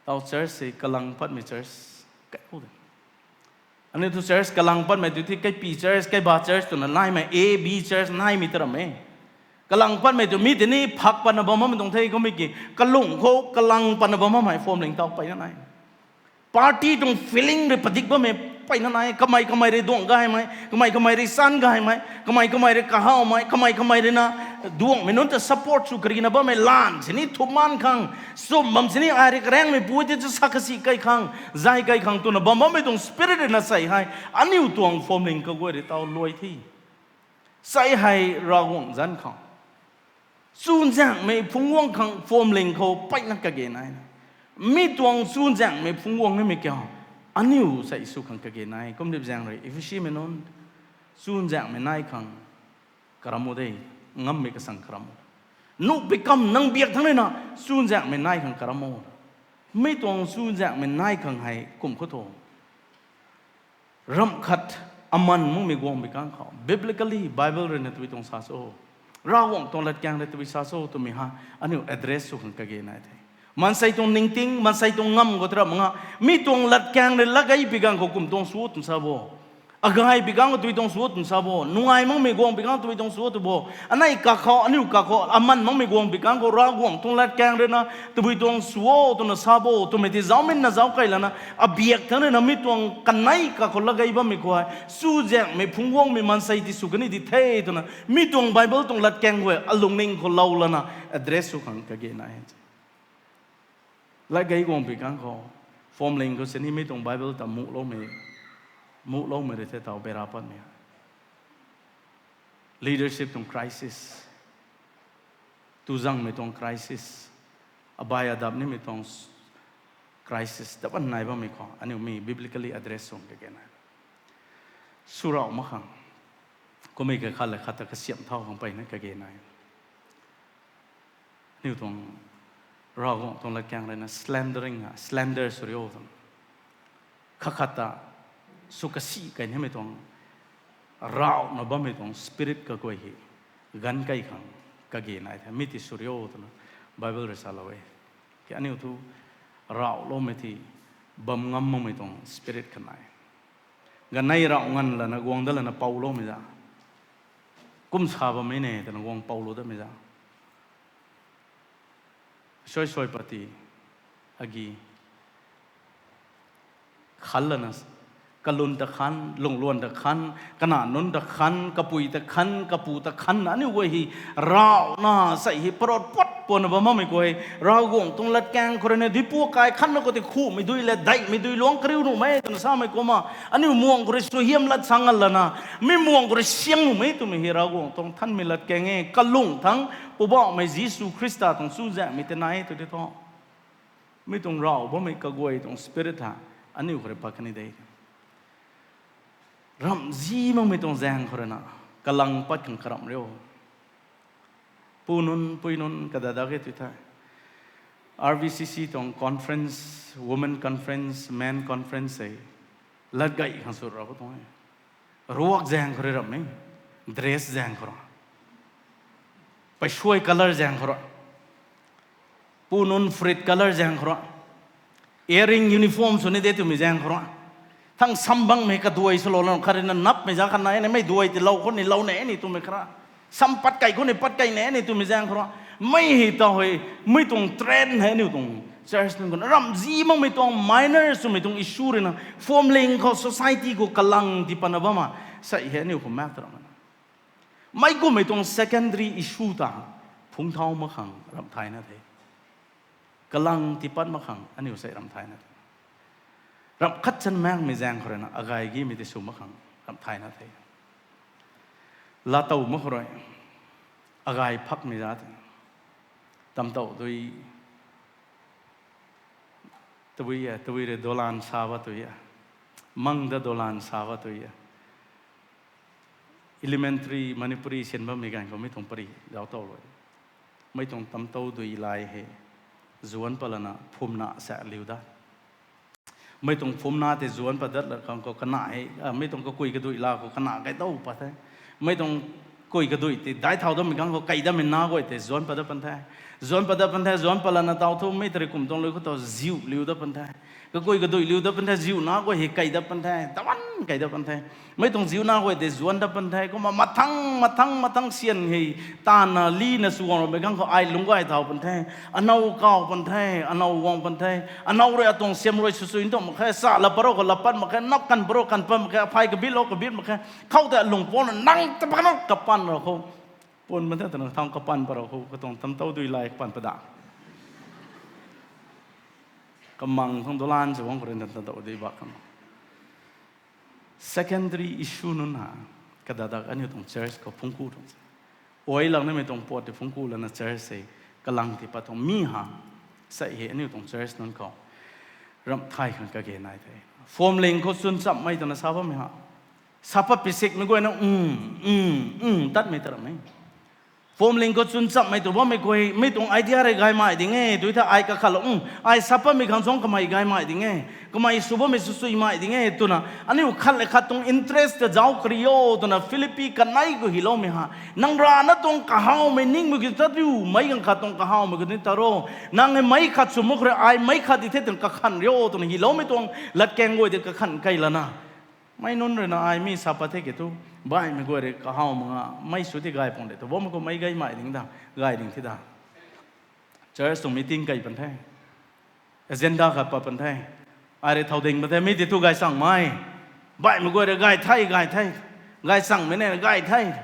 Taw church se kalang patmei church kai o de. Aniu thu church kalang patmei tu thi kaipi church, kaiba church twna naimei, A B church naimei ta ram e. Kalang patmei tu mi tei ni phak patna bam bammei tuang the, kummei ki kalung khou kalang patna bam bammei phuamling taw peyna nai. Party tuang feeling rui padik bammei peyna nai. Kamei kamei rui duang gaymei, kamei kamei rui san gaymei, kamei kamei rui kahawmei, kamei kamei rui na duangmei nunc ta support sw karina bammei lan sini thumman khang, sum bam sini ai rui karaengmei pui ti chu sa kasi kai khang, zay kai khang twna bam bammei tuang spirit rui na sei hei aniu tuang phuamling kaguay rui taw luai the. Sei hei Ravguangc zanc khang chuzaenghmei phungc guang khang phuamling khou peyna kage nai. Mi tuang chuzaenghmei phungc guang nimei kiu, aniu sei sw khang kage nai. Kumdip zaeng rui Ephesimei nunc, chuzaenghmei nai khang karam o de, ngammei kasang karam o. Nuhpui kam nang biak thangc rui na chuzaenghmei nai khang karam o. Mi tuang chuzaenghmei nai khang hei kum khou tho ramh khat aman makmei guang pi ganv khou, biblically Bible rui na tabui tuang sa cho, Ravguangc tuang latkaeng rui tabui sa cho twmei ha, aniu address sw khang kage nai the. Maansei tuang ningting, maansei tuang ngam khou ta ramh mak nga, mi tuang latkaeng rui latgay pi ganv khou kum tuang sw o twna sa bo. Agay pi ganv khou tabui tuang sw o twna sa bo. Nungai makmei guang pi ganv tabui tuang sw o tw bo. Anei kakhou, aniu kakhou aman makmei guang pi ganv khou Ravguangc tuang latkaeng rui na tabui tuang sw o twna sa bo twmei ti zauminna zauc kai lana, abiak thangc rui na mi tuang kanei kakhou latgay bammei khou hei chuzaenghmei phungc guangmei maansei ti sw kani di the twna mi tuang Bible tuang latkaeng guay alungning khou lou lana address sw khang kage nai. Latgay guang pi ganv khou, phuamling khou sini mi tuang Bible ta muhloumei, muhloumei rui the taw bera patmei. Leadership tuang crisis, tuzangmei tuang crisis, abai adap nimei tuang crisis ta ban nai bammei khou aniu mi biblically address sw khang kage nai. Swrauh mak khang, kummei kakhat le khat ta kasiamh thau khang peyna kage nai. Aniu tuang Ravguangc tuang latkaeng rui na slandering, slander sw rio tuang, kakhat ta sw kasi kai nimei tuang, rauhna bammei tuang spirit kaguay hei ganv kai khang kage nai the. Mi ti sw rio twna Bible rui salou e. Ki aniu thu rauhloumei ti bam ngam makmei tuang spirit khat nai. Ganei rauh nganv lana guang dat lana pouloumei za, kum sa bammei ne twna guang poulou datmei za, suai suai pati agi khal lana Kalun ta khan, lungluan ta khan, kana nunc ta khan, kapui ta khan, kapu ta khan, aniu guay hei rauhna sei hei parot puat puanna bam bammei khou hei, Ravguangc tuang latkaeng khou rui na dipu kai khanna khou tei khumei dui le, daihmei dui luang kariu nuhmei twna samei kumna, aniu muang khou rui suaihiam lat sa ngal lana, mi muang khou rui siang nuhmei twmei hei Ravguangc tuang thanmei latkaeng e, kalung thangc, Poubauhmei Jisu Khrista tuang chuzaenghmei tei nai e tw di thu. Mi tuang rauh bammei kaguay tuang spirit ha, aniu khou rui pat kan de. Ramh zi makmei tuang zaeng khou rui na, kalang pat khang karamh riu. Pu nunc, pui nunc, kadadak e tw the. R B C C tuang conference, women conference, men conference hei, latgay khang sw ra khou tuang e. Ruak zaeng khou rui ramh e, dress zaeng khou ra. Peisuai color zaeng khou ra. Pu nunc frit color zaeng khou ra. Earring uniform sw ni de twmei zaeng khou ra. Thang sam bangmei kaduai swlou lana khat rui na napmei za khat nai ni, mei duai ti lou khou ni lou ne ni twmei khara. Sam pat kei khou ni pat kei ne ni twmei zaeng khou ra. Mei hei ta hei, mi tuang trend hei aniu tuang church nunc khou na ramh zi makmei tuang minor swmei tuang issue rui na, phwamling khou society khou kalang tii patna bam a, sei hei aniu khou mak ta ramh na. Mei kummei tuang secondary issue ta phungc thau mak khang ramh thayna the. Kalang tii pat mak khang aniu sei ramh thayna the. Ramh khat chan makmei zaeng khou rui na, agay gimei tei sw mak khang ramh thayna the. Laatow mak khou rui, agay phakmei za tei, tamtau dui, tabui e, tabui rui dolan sa ba tui e, mang da dolan sa ba tui e. Elementary Manipuri sian bammei ganv khou mei tuang pari zauc tow rui, mei tuang tamtau dui lai hei zuanc pat lana phumna sa liu da. Mei tuang phumna tei zuanc pat dat la khang khou kana hei, a, mei tuang kakui kaduih la khou kana kai tow pat the. Mei tuang kui kaduih tei daic thau dammei ganv khou kei dammei na guay tei zuanc pat dat pan the. Zuanc pat dat pan the, zuanc pat lana taw thu mei tari kum tuang lui khou ta ziu liu dat pan the. Kakui kaduih liu dat pan the, ziu na guay hei kei dat pan the, taban kei dat pan the. Mei tuang ziu na guay tei zuanc dat pan the, kumna mathang, mathang, mathang sian hei, taanvna lina sw guang ramei ganv khou ai lungc gay thau pan the, anow kaw pan the, anow guang pan the, anow rui atuang siam rui sw sw tuang mak khe, sa la parou khou la pat mak khe, nap kan parou kan pat mak khe, aphay kabit lou kabit mak khe, khou tei alung puna nang ta pat na kapan rau khou, pun pan the twna thang kapan pat rau khou, katuang tamtau dui lai kapan pat da. Kamang thang dolan sa guang khou rui na tamtau dui bak khang. Secondary issue nunc na, kadadak aniu tuang church khou phungc ku tuang se. Ai lang namei tuang puat tei phungc ku lana church se, kalang tii pat tuang mi ha, sei hei aniu tuang church nunc khou ramh thay khang kage nai the. Phwamling khou chwn chammei twna sa bammei ha. Sa pat pisikmei guayna, um, um, um, tatmei ta ramh e. Phwamling khou chwn chammei tw bammei guay, mi tuang idea rui gaymei ding e, tw the ai kakhat lou, um, ai sa patmei khang suang kamei gaymei ding e, kamei sw bammei sw suimei ding e, twna, aniu khat le khat tuang interest ta zauc kari o, twna Philippi kanei khou hyloumei ha. Nang rana tuang kahawmei ningmei ki ta riu, meic ganv khat tuang kahawmei ki ni ta ro. Nang hei meic khat sw mak khou rui ai meic khat di the twna kakhan rio, twna hyloumei tuang latkaeng guay tei kakhan kei lana. Mei nunc rui na ai mi sa pat the ki thu, baihmei guay rui kahaw mak nga, mei sw ti gay pang de, tw bammei khou mei gaymei ding da, gay ding thi da. Church tuang meeting kei pan the. Agenda khat pat pan the. Ai rui thau ding pat the, mi ti thu gaychangmei. Baihmei guay rui gay the, gay the. Gaychangmei ne, gay the.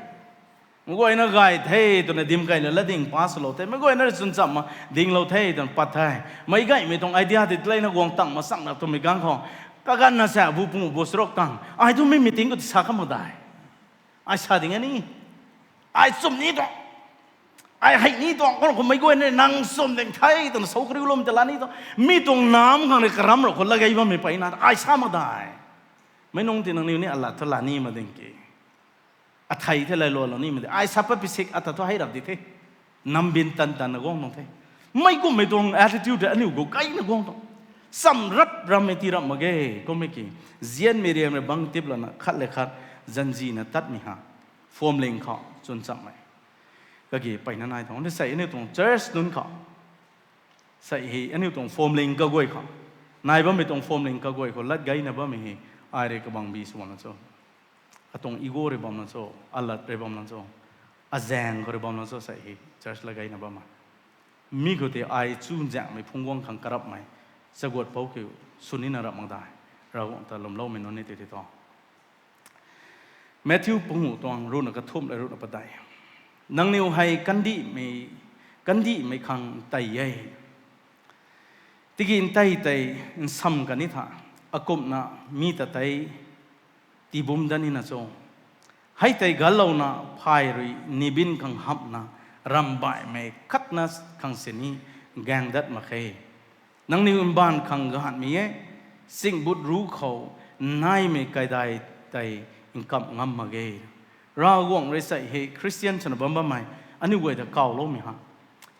Meic guayna gay the twna dim kei la lat ding pass lou the. Meic guayna rui chwn chamna dinglou the twna pat the. Meic gaymei tuang idea ti tleina guang tang ma chang na twmei ganv khou, kaganvna sa bu pung bu srok tang. Ai thu mi meeting khou ti sa kha mak dai. Ai sa ding e ni. Ai chum ni tuang. Ai hei ni tuang. Khou meic guayna nang chum ding the twna sou kariu lum ta la ni tuang. Mi tuang nam khang rui karam rau khou lat gay bammei peyna ai sa mak dai. Meic nunc ti nangniw ni alat thu la ni mak ding ki. Athei the lay lou lou ni mak de. Ai sa pat pisik ata thu hei rap di the. Nambin tan tanna guang tuang the. Meic kummei tuang attitude aniu khou gayna guang tuang. Cham rap rammei ti rap mak ge, kummei ki. Zianmei riam rui bang tip lana khat le khat zanzina tatmei ha. Phwamling khou chwn chammei. Kage peyna nai tuang. Ni sei aniu tuang church nunc khou. Sei hei aniu tuang phwamling kaguay khou. Nai bammei tuang phwamling kaguay khou lat gayna bammei hei. Ai rui kabang bi sw bamna cho. Katuang ego rui bamna cho. Alat rui bamna cho. Azaeng khou rui bamna cho sei hei. Church lat gayna bam a. Mi khou tei ai chuzaenghmei phungc guang khang karapmei. Chaguat pou kiu sw nina rap mak dai. Ravguangc ta lwmloumei nunc ni tei tei thu. Matthew panguh tuang ruhna kathumh le ruhna padeih. Nangniw hei kandihmei, kandihmei khang ntey e. Tiki ntey tei nsam kan ni tha, akumhna mi ta tei tibum dat nina cho. Hei tei gallouna phay rui nibin khang hamhna, ramvbaihmei khatna khang sini gaeng dat mak khe. Nangniw mbaanv khang gaanhmei e, singbut ru khou naimei kaidai tei nkamh ngam mak ge. Ravguangc rui sei hei Christian swna bam bammei, aniu guay ta kawloumei ha.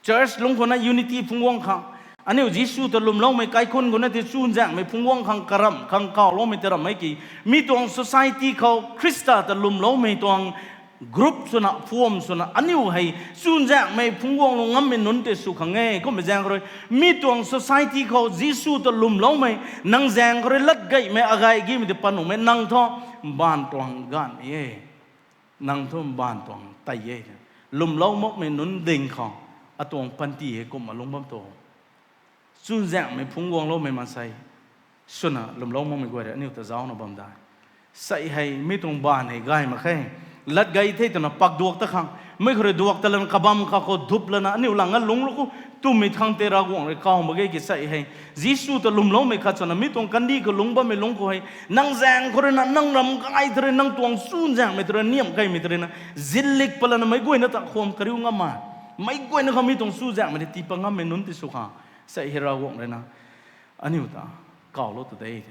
Church lungc khou na unity phungc guang khang, aniu Jisu ta lwmloumei kaikhunc khou na tei chuzaenghmei phungc guang khang karamh khang kawloumei tei ramh e ki, mi tuang society khou Khrista ta lwmloumei tuang group swna, form swna, aniu hei chuzaenghmei phungc guanglou ngammei nunc tei sw khang e. Kummei zaeng khou rui, mi tuang society khou Jisu ta lwmloumei, nang zaeng khou rui lat gaymei, agay gimei tei panuhmei, nang thu mbaanv tuang gaanhmei e. Nang thu mbaanv tuang tei e. Lwmlou makmei nunc ding khou, atuang panty hei kumna lungc bam tu. Chuzaenghmei phungc guangloumei maansei swna lwmlou makmei guay rui aniu ta zaucna bam dai. Sei hei mi tuang mbaanv hei gay mak khe. Lat gay the twna pak duak ta khang, mei khou rui duak ta lana kabam kha khou dup lana aniu lang nga lungc lu khou twmei thangc tei Ravguangc rui kaw mak ge ki sei hei. Jisu ta lwmloumei khat swna mi tuang kandih khou lungc bammei lungc khou hei, nang zaeng khou rui na, nang ram gay ta rui, nang tuang chuzaenghmei ta rui, niamh kaimei ta rui na, zillik pat lana meic guayna ta kham kariu ngam ma. Meic guayna khou mi tuang chuzaenghmei tei tii pat ngammei nunc tei sw khang, sei hei Ravguangc rui na aniu ta kawlou ta de.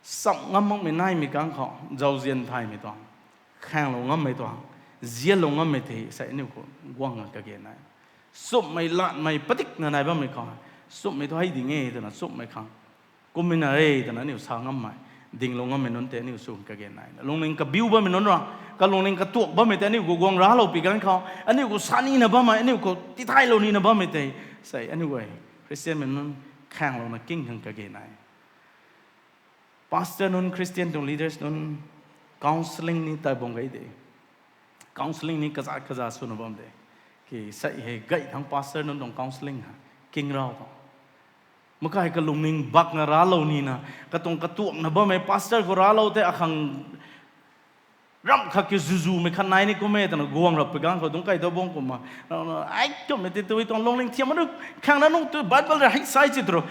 Samh ngam makmei naimei kang khou zauzian thaymei tuang, khaenglou ngammei tuang, zianlou ngammei tei sei aniu khou guang kage nai. Chumhmei latmei padikna nai bammei khou, chumhmei thu hei ding e twna chumhmei khang, kummei na e twna aniu sa ngammei, dinglou ngammei nunc tei aniu sw kage nai. Lungning kabiu bammei nunc ra, kalungning katuak bammei tei aniu khou guang raclou pi ganv khou, aniu khou sa nina bammei, aniu khou tithaylou nina bammei tei, sei aniu guay Christianmei nunc khaenglouna king khang kage nai. Pastor nunc, Christian tuang leaders nunc, counselling ni tai bam gay de. Counselling ni kazat kazat swna bam de. Ki sei hei gay thangc pastor nunc tuang counselling ha, king rau tuang. Makai kalungning bakna raclou nina, katuang katuakna bammei pastor khou raclou tei akhang ramh khat ki zuzumei khat nai ni kum e twna guang rap pi ganv khou dungc kai ta bang kumna, ai twmei tei tui tuang lungning thiam ma nu, khang na nung tu Bible rui hei sai chi tru,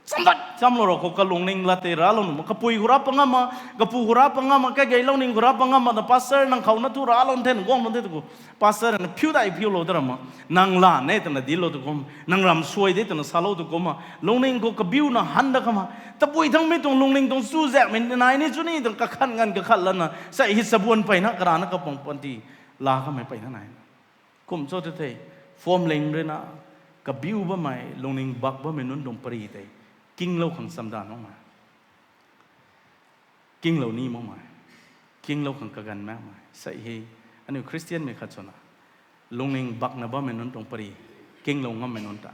chamdat chamlou ra khou kalungning lat tei raclou nuh ma, kapui khou rap pa ngam ma, kapu khou rap pa ngam ma, kaigeylou ning khou rap pa ngam ma, na pastor nang khou na thu raclou the na guang bam the tu khou, pastor na phiu dai phiulou ta ram ma, nang lan e twna dinclou tu kum, nang ram suai de twna salou tu kum ma, lungning khou kabiuna han da kham ma, tabui thangc mi tuang lungning tuang chuzaenghmei nai ni chu ni tuang kakhat nganv kakhat lana sei hei chabuan peyna karana kapang panty la kamei peyna nai. Kum cho tu thei, phwamling rui na kabiu bammei, lungning bak bammei nunc tuang pary tei kinglou khang chamdan makmei, kinglou ni makmei, kinglou khang kaganv makmei sei hei, aniu Christianmei khat swna lungning bakna bammei nunc tuang pary kinglou ngammei nunc ta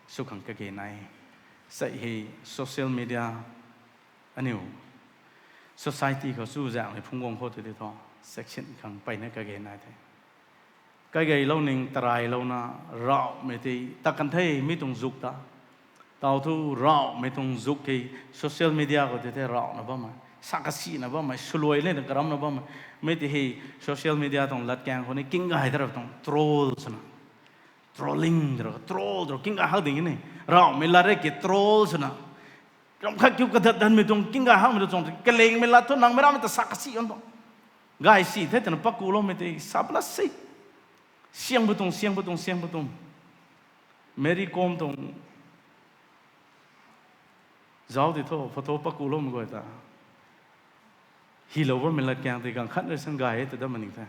sw khang kage nai. Sei hei social media, aniu society khou chuzaenghmei phungc guang khou tei tei thu section khang peyna kage nai the. Kaigeylou ning taraylouna, rauhmei tei ta kan the mi tuang zuk ta. Tau thu rauhmei tuang zuk hei social media khou tei the rauhna bammei, sa kasina bammei, swluai lena karamna bammei. Mei tei hei social media tuang latkaeng khou ni king gay ta ra tuang troll swna, trolling ta ra, troll ta ra king gay hak ding ni. Rauhmei lat re ki troll swna, ram khat kiu kadat danmei tuang king gay hakmei tuang, kalengmei lat thu nang mei rammei ta sa kasi an tuang, gay si the twna pakuloumei tei sa pala si. Siang pa tuang, siang pa tuang, siang pa tuang. Mary Kom tuang zauc ti thu photo pakuloumei guay ta, hilou bammei latkaeng tei ganv khat rui sang gay e ta dat maning the.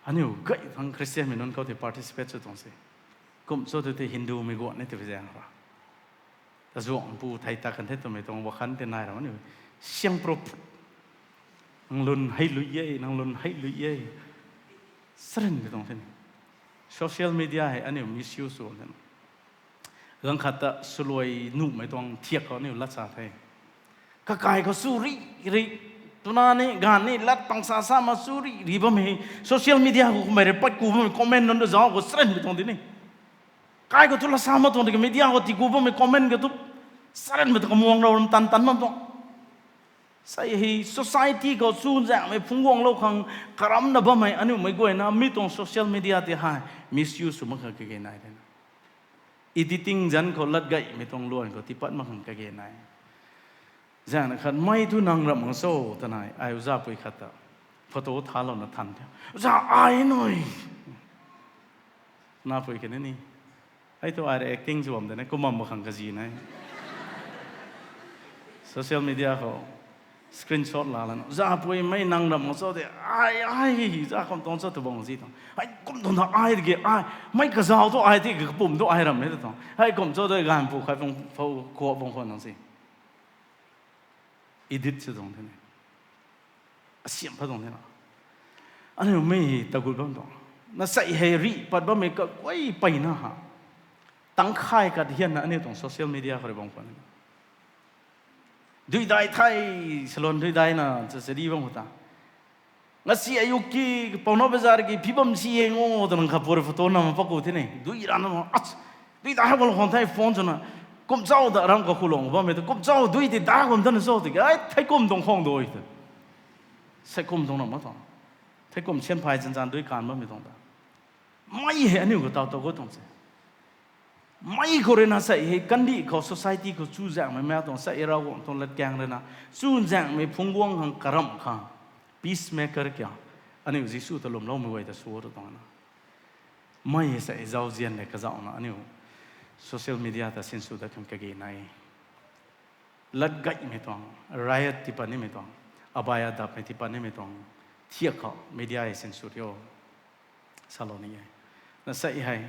Aniu gay thangc Christianmei nunc khou tei participate sw tuang se. Kum cho tu tei Hindumei guan e tei zaeng ra, tazuangpu thei ta kan the twmei tuang wakhan tei nai ra aniu siang pro, nang lun hei lui e, nang lun hei lui e, sarin tei tuang the ni. Social media hei aniu misuse sw the. Ganv khat ta swluai nuhmei tuang thiak khou aniu lat sa the. Kakai khou chu ri ri, twna ni ganv ni lat pang sa sa ma chu ri ri bammei social media khou kummei rui pat ku bammei comment nunc ta zauc khou sarin tei tuang di ni. Kai khou thu lat sa ma tuang di ka media khou tii ku bammei comment ka thu Saranmei tu kamuang rou ram tan tan bam tuang. Sei hei society khou chuzaenghmei phungc guanglou khang karamna bammei aniu mei guayna mi tuang social media tei hei misuse sw mak khang kage nai de na. Editing zanc khou latgaymei tuang luan khou tiipat mak khang kage nai. Zaengna khat mei thu nang ramh mak cho twna ai uzapui khat ta photo thalouna than the. Za ai nui. Napui kani ni. Hei thu ai rui acting sw bam de na, kumna mak khang kazi nai. Social media khou screenshot laa lana, zapui mei nang ramh mak cho de, ai, ai, za kum tuang cho tu bang zi tuang. Hei kum tuang ta ai de ge, ai, mei kazauh thu ai de ge, kapum thu ai ramh e tu tuang. Hei kum cho de ganv pu khai pung, phu, kua bang khwan nang si. Edit sw tuang the ni. Asiam pha tuang the na. Aniu mei tagut bam tuang. Na sei hei rih pat bammei kaguay peyna ha. Tangkhay kat hianna aniu tuang social media khou rui bam khwan. Duidai thei, salon duidai na, cha chadi bam khou ta. Ngasi ayuk ki, Paona Bazar ki, phi bam si e ngo, twna kha puri photo nam paku the ni. Dui rana, ach, dui dai bam khwan thei phone swna. Kum chau da ram kakhulou bammei tu, kum chau dui ti da bam tana cho ti, ai, thei kum tuang khang dui tu. Sei kum tuang na ma tuang. Thei kum sian phay chan chan dui kan bammei tuang ta. Mei hei aniu khou taw taw khou tuang se. Mei khou rui na sei hei kandih khou society khou chuzaenghmei mei tuang sei Ravguangc tuang latkaeng rui na. Chuzaenghmei phungc guang khang karamh khang. Peacemaker kiu. Aniu Jisu ta lwmloumei guay ta sw tu tuang na. Mei hei sei zauzian le kazauhna aniu social media ta sinsw dat khang kage nai. Latgaymei tuang, riot tiipat nimei tuang, abai adapmei tiipat nimei tuang, thiak khou media hei sinsw rio. Salou ni e. Na sei hei,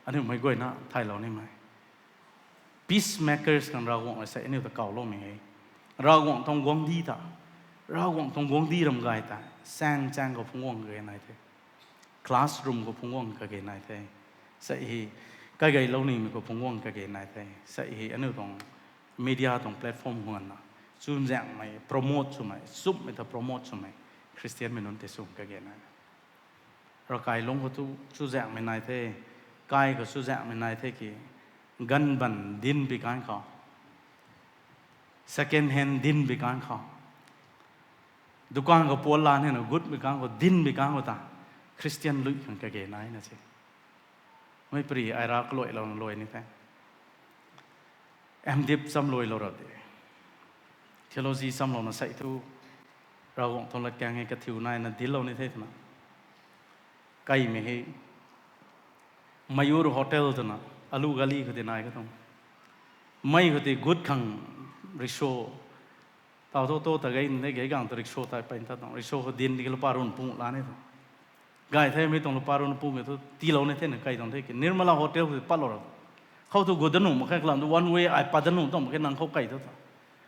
aniu mei guayna thaylou nimei. Peacemakers khang Ravguangc sei aniu ta kawloumei hei. Ravguangc tuang guangcdic ta. Ravguangc tuang guangcdic ram gay ta. Saeng chaeng khou phungc guang kage nai the. Classroom khou phungc guang kage nai the. Sei hei, kaigeilou nimei khou phungc guang kage nai the. Sei hei, aniu tuang media tuang platform khou na. Chuzaenghmei promote swmei, chumhmei ta promote swmei. Christianmei nunc tei sw kage nai. Ravkai lungc khou tu chuzaenghmei nai the. Kai khou chuzaenghmei nai the ki. Ganv ban dinc pi kan khou. Second hand dinc pi kan khou. Dukan khou pual la nina gut pi kan khou, dinc pi kan khou ta. Christian lui khang kage nai na se. Mei pari ai ra kaluailouna luai ni the. M.Div cham luailou ra de. Theology chamlouna sei thu. Ravguangc tuang latkaeng hei kathiu naina dillou ni the twna. Kaimei hei. Mayur Hotel twna. Alu gali khou tei nai ka tuang. Mei khou tei gut khang rickshaw. Taw thu tu ta gay ni gay gang tu rickshaw tai pey ta tuang. Rickshaw khou dinc di lupa run pung la ni tuang. Gay the mei tuang lupa run pung e thu tiilou ni the na kai tuang the ki. Nirmala Hotel khou patlou ra. Khou tu gut da nuh mak khe kalam tu one way ai pat da nuh tuang mak khe nang khou kai tu ta.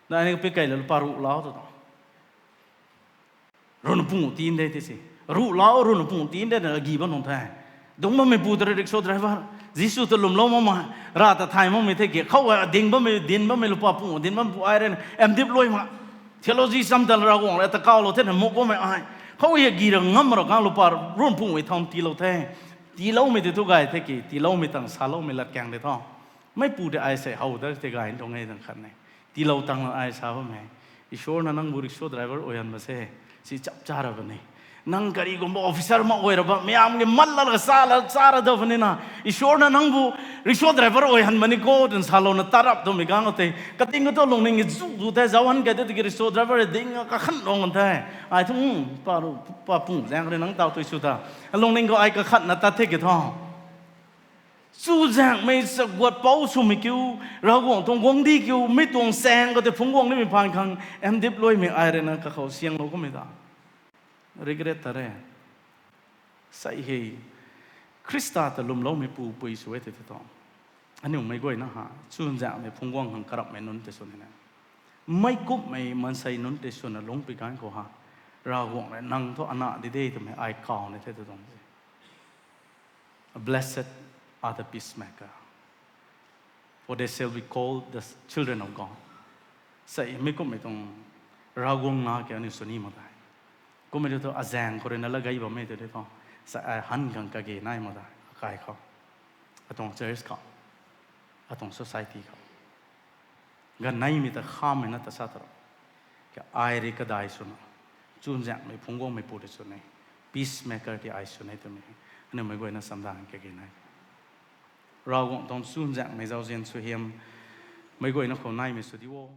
Na ni pi kai la lupa ruh lau tu tuang. Run pung tin de ti si. Ruh lau run pung tin de na gi bam nung the. Dungc bammei pu ta rickshaw driver. Jisu ta lwmlou makmei. Ra ta thay makmei the ki. Khou a ding bammei, dinc bammei lupa pung, dinc bammei pu ai rui na. M.Div luai ma. Theology cham ta Ravguangc rui ta kawlou the na muk bammei ai. Khou hei gi ra ngam ra kang lupa run pung e thau tiilou the. Tiiloumei tei thu gay the ki. Tiiloumei tang saloumei latkaeng de thu. Meipu tei ai sei how da tei gay tuang e tang khat ne. Tiilou tang ai sa bammei. Ishwar na nang bu rickshaw driver oihan ma se. Si chap cha ra bam ni. Nang kariguangba officer ma oi ra bam, miyam ki mat la la sa la cha ra da bam ni na. Ishwar na nang bu rickshaw driver oihan ma ni ko, twna salouna tarap twmei kang tei. Kating khou tu lungning ki zu zu the, zauhan kai tei ki rickshaw driver ding kakhan rong the. Ai thu, hmm, pa ru, pa pung zaeng rui nang taw tui sw ta. Lungning khou ai kakhatna tat the ki thu. Chuzaenghmei chaguat pou swmei kiu, Ravguangc tuang guangcdic kiu, mi tuang saeng khou tei phungc guang nimei phaan khang, M.Div luaimei ai rui na kakhou sianglou kummei ta. Regret ta re. Sei hei, Khrista ta lwmloumei pupui sw e tei tu tuang. Aniu mei guayna ha, chuzaenghmei phungc guang khang karapmei nunc tei sw ni na. Meic kumhmei maansei nunc tei swna lungc pi kan khou ha, Ravguangc rui nang thu ana di de twmei ai kaw ni the tu tuang. Blessed are the peacemaker, for they shall be called the children of God. Sei mei kumhmei tuang Ravguangc na ke aniu sw ni mak tei. Kumhmei tu azaeng khou rui na la gay bammei tu de thu. Sei ai han khang kage nai mak tei. Akai khou. Atuang church khou. Atuang society khou. Ganeimei ta khamei na ta sa ta ra. Ka ai rui kadai swna, chuzaenghmei phungc guangmei pu rui sw ne, peacemaker ti ai sw ne twmei, aniu meic guayna chamdan kage nai. Ravguangc tuang chuzaenghmei zauzian suaihiam meic guayna khou naimei sw di o.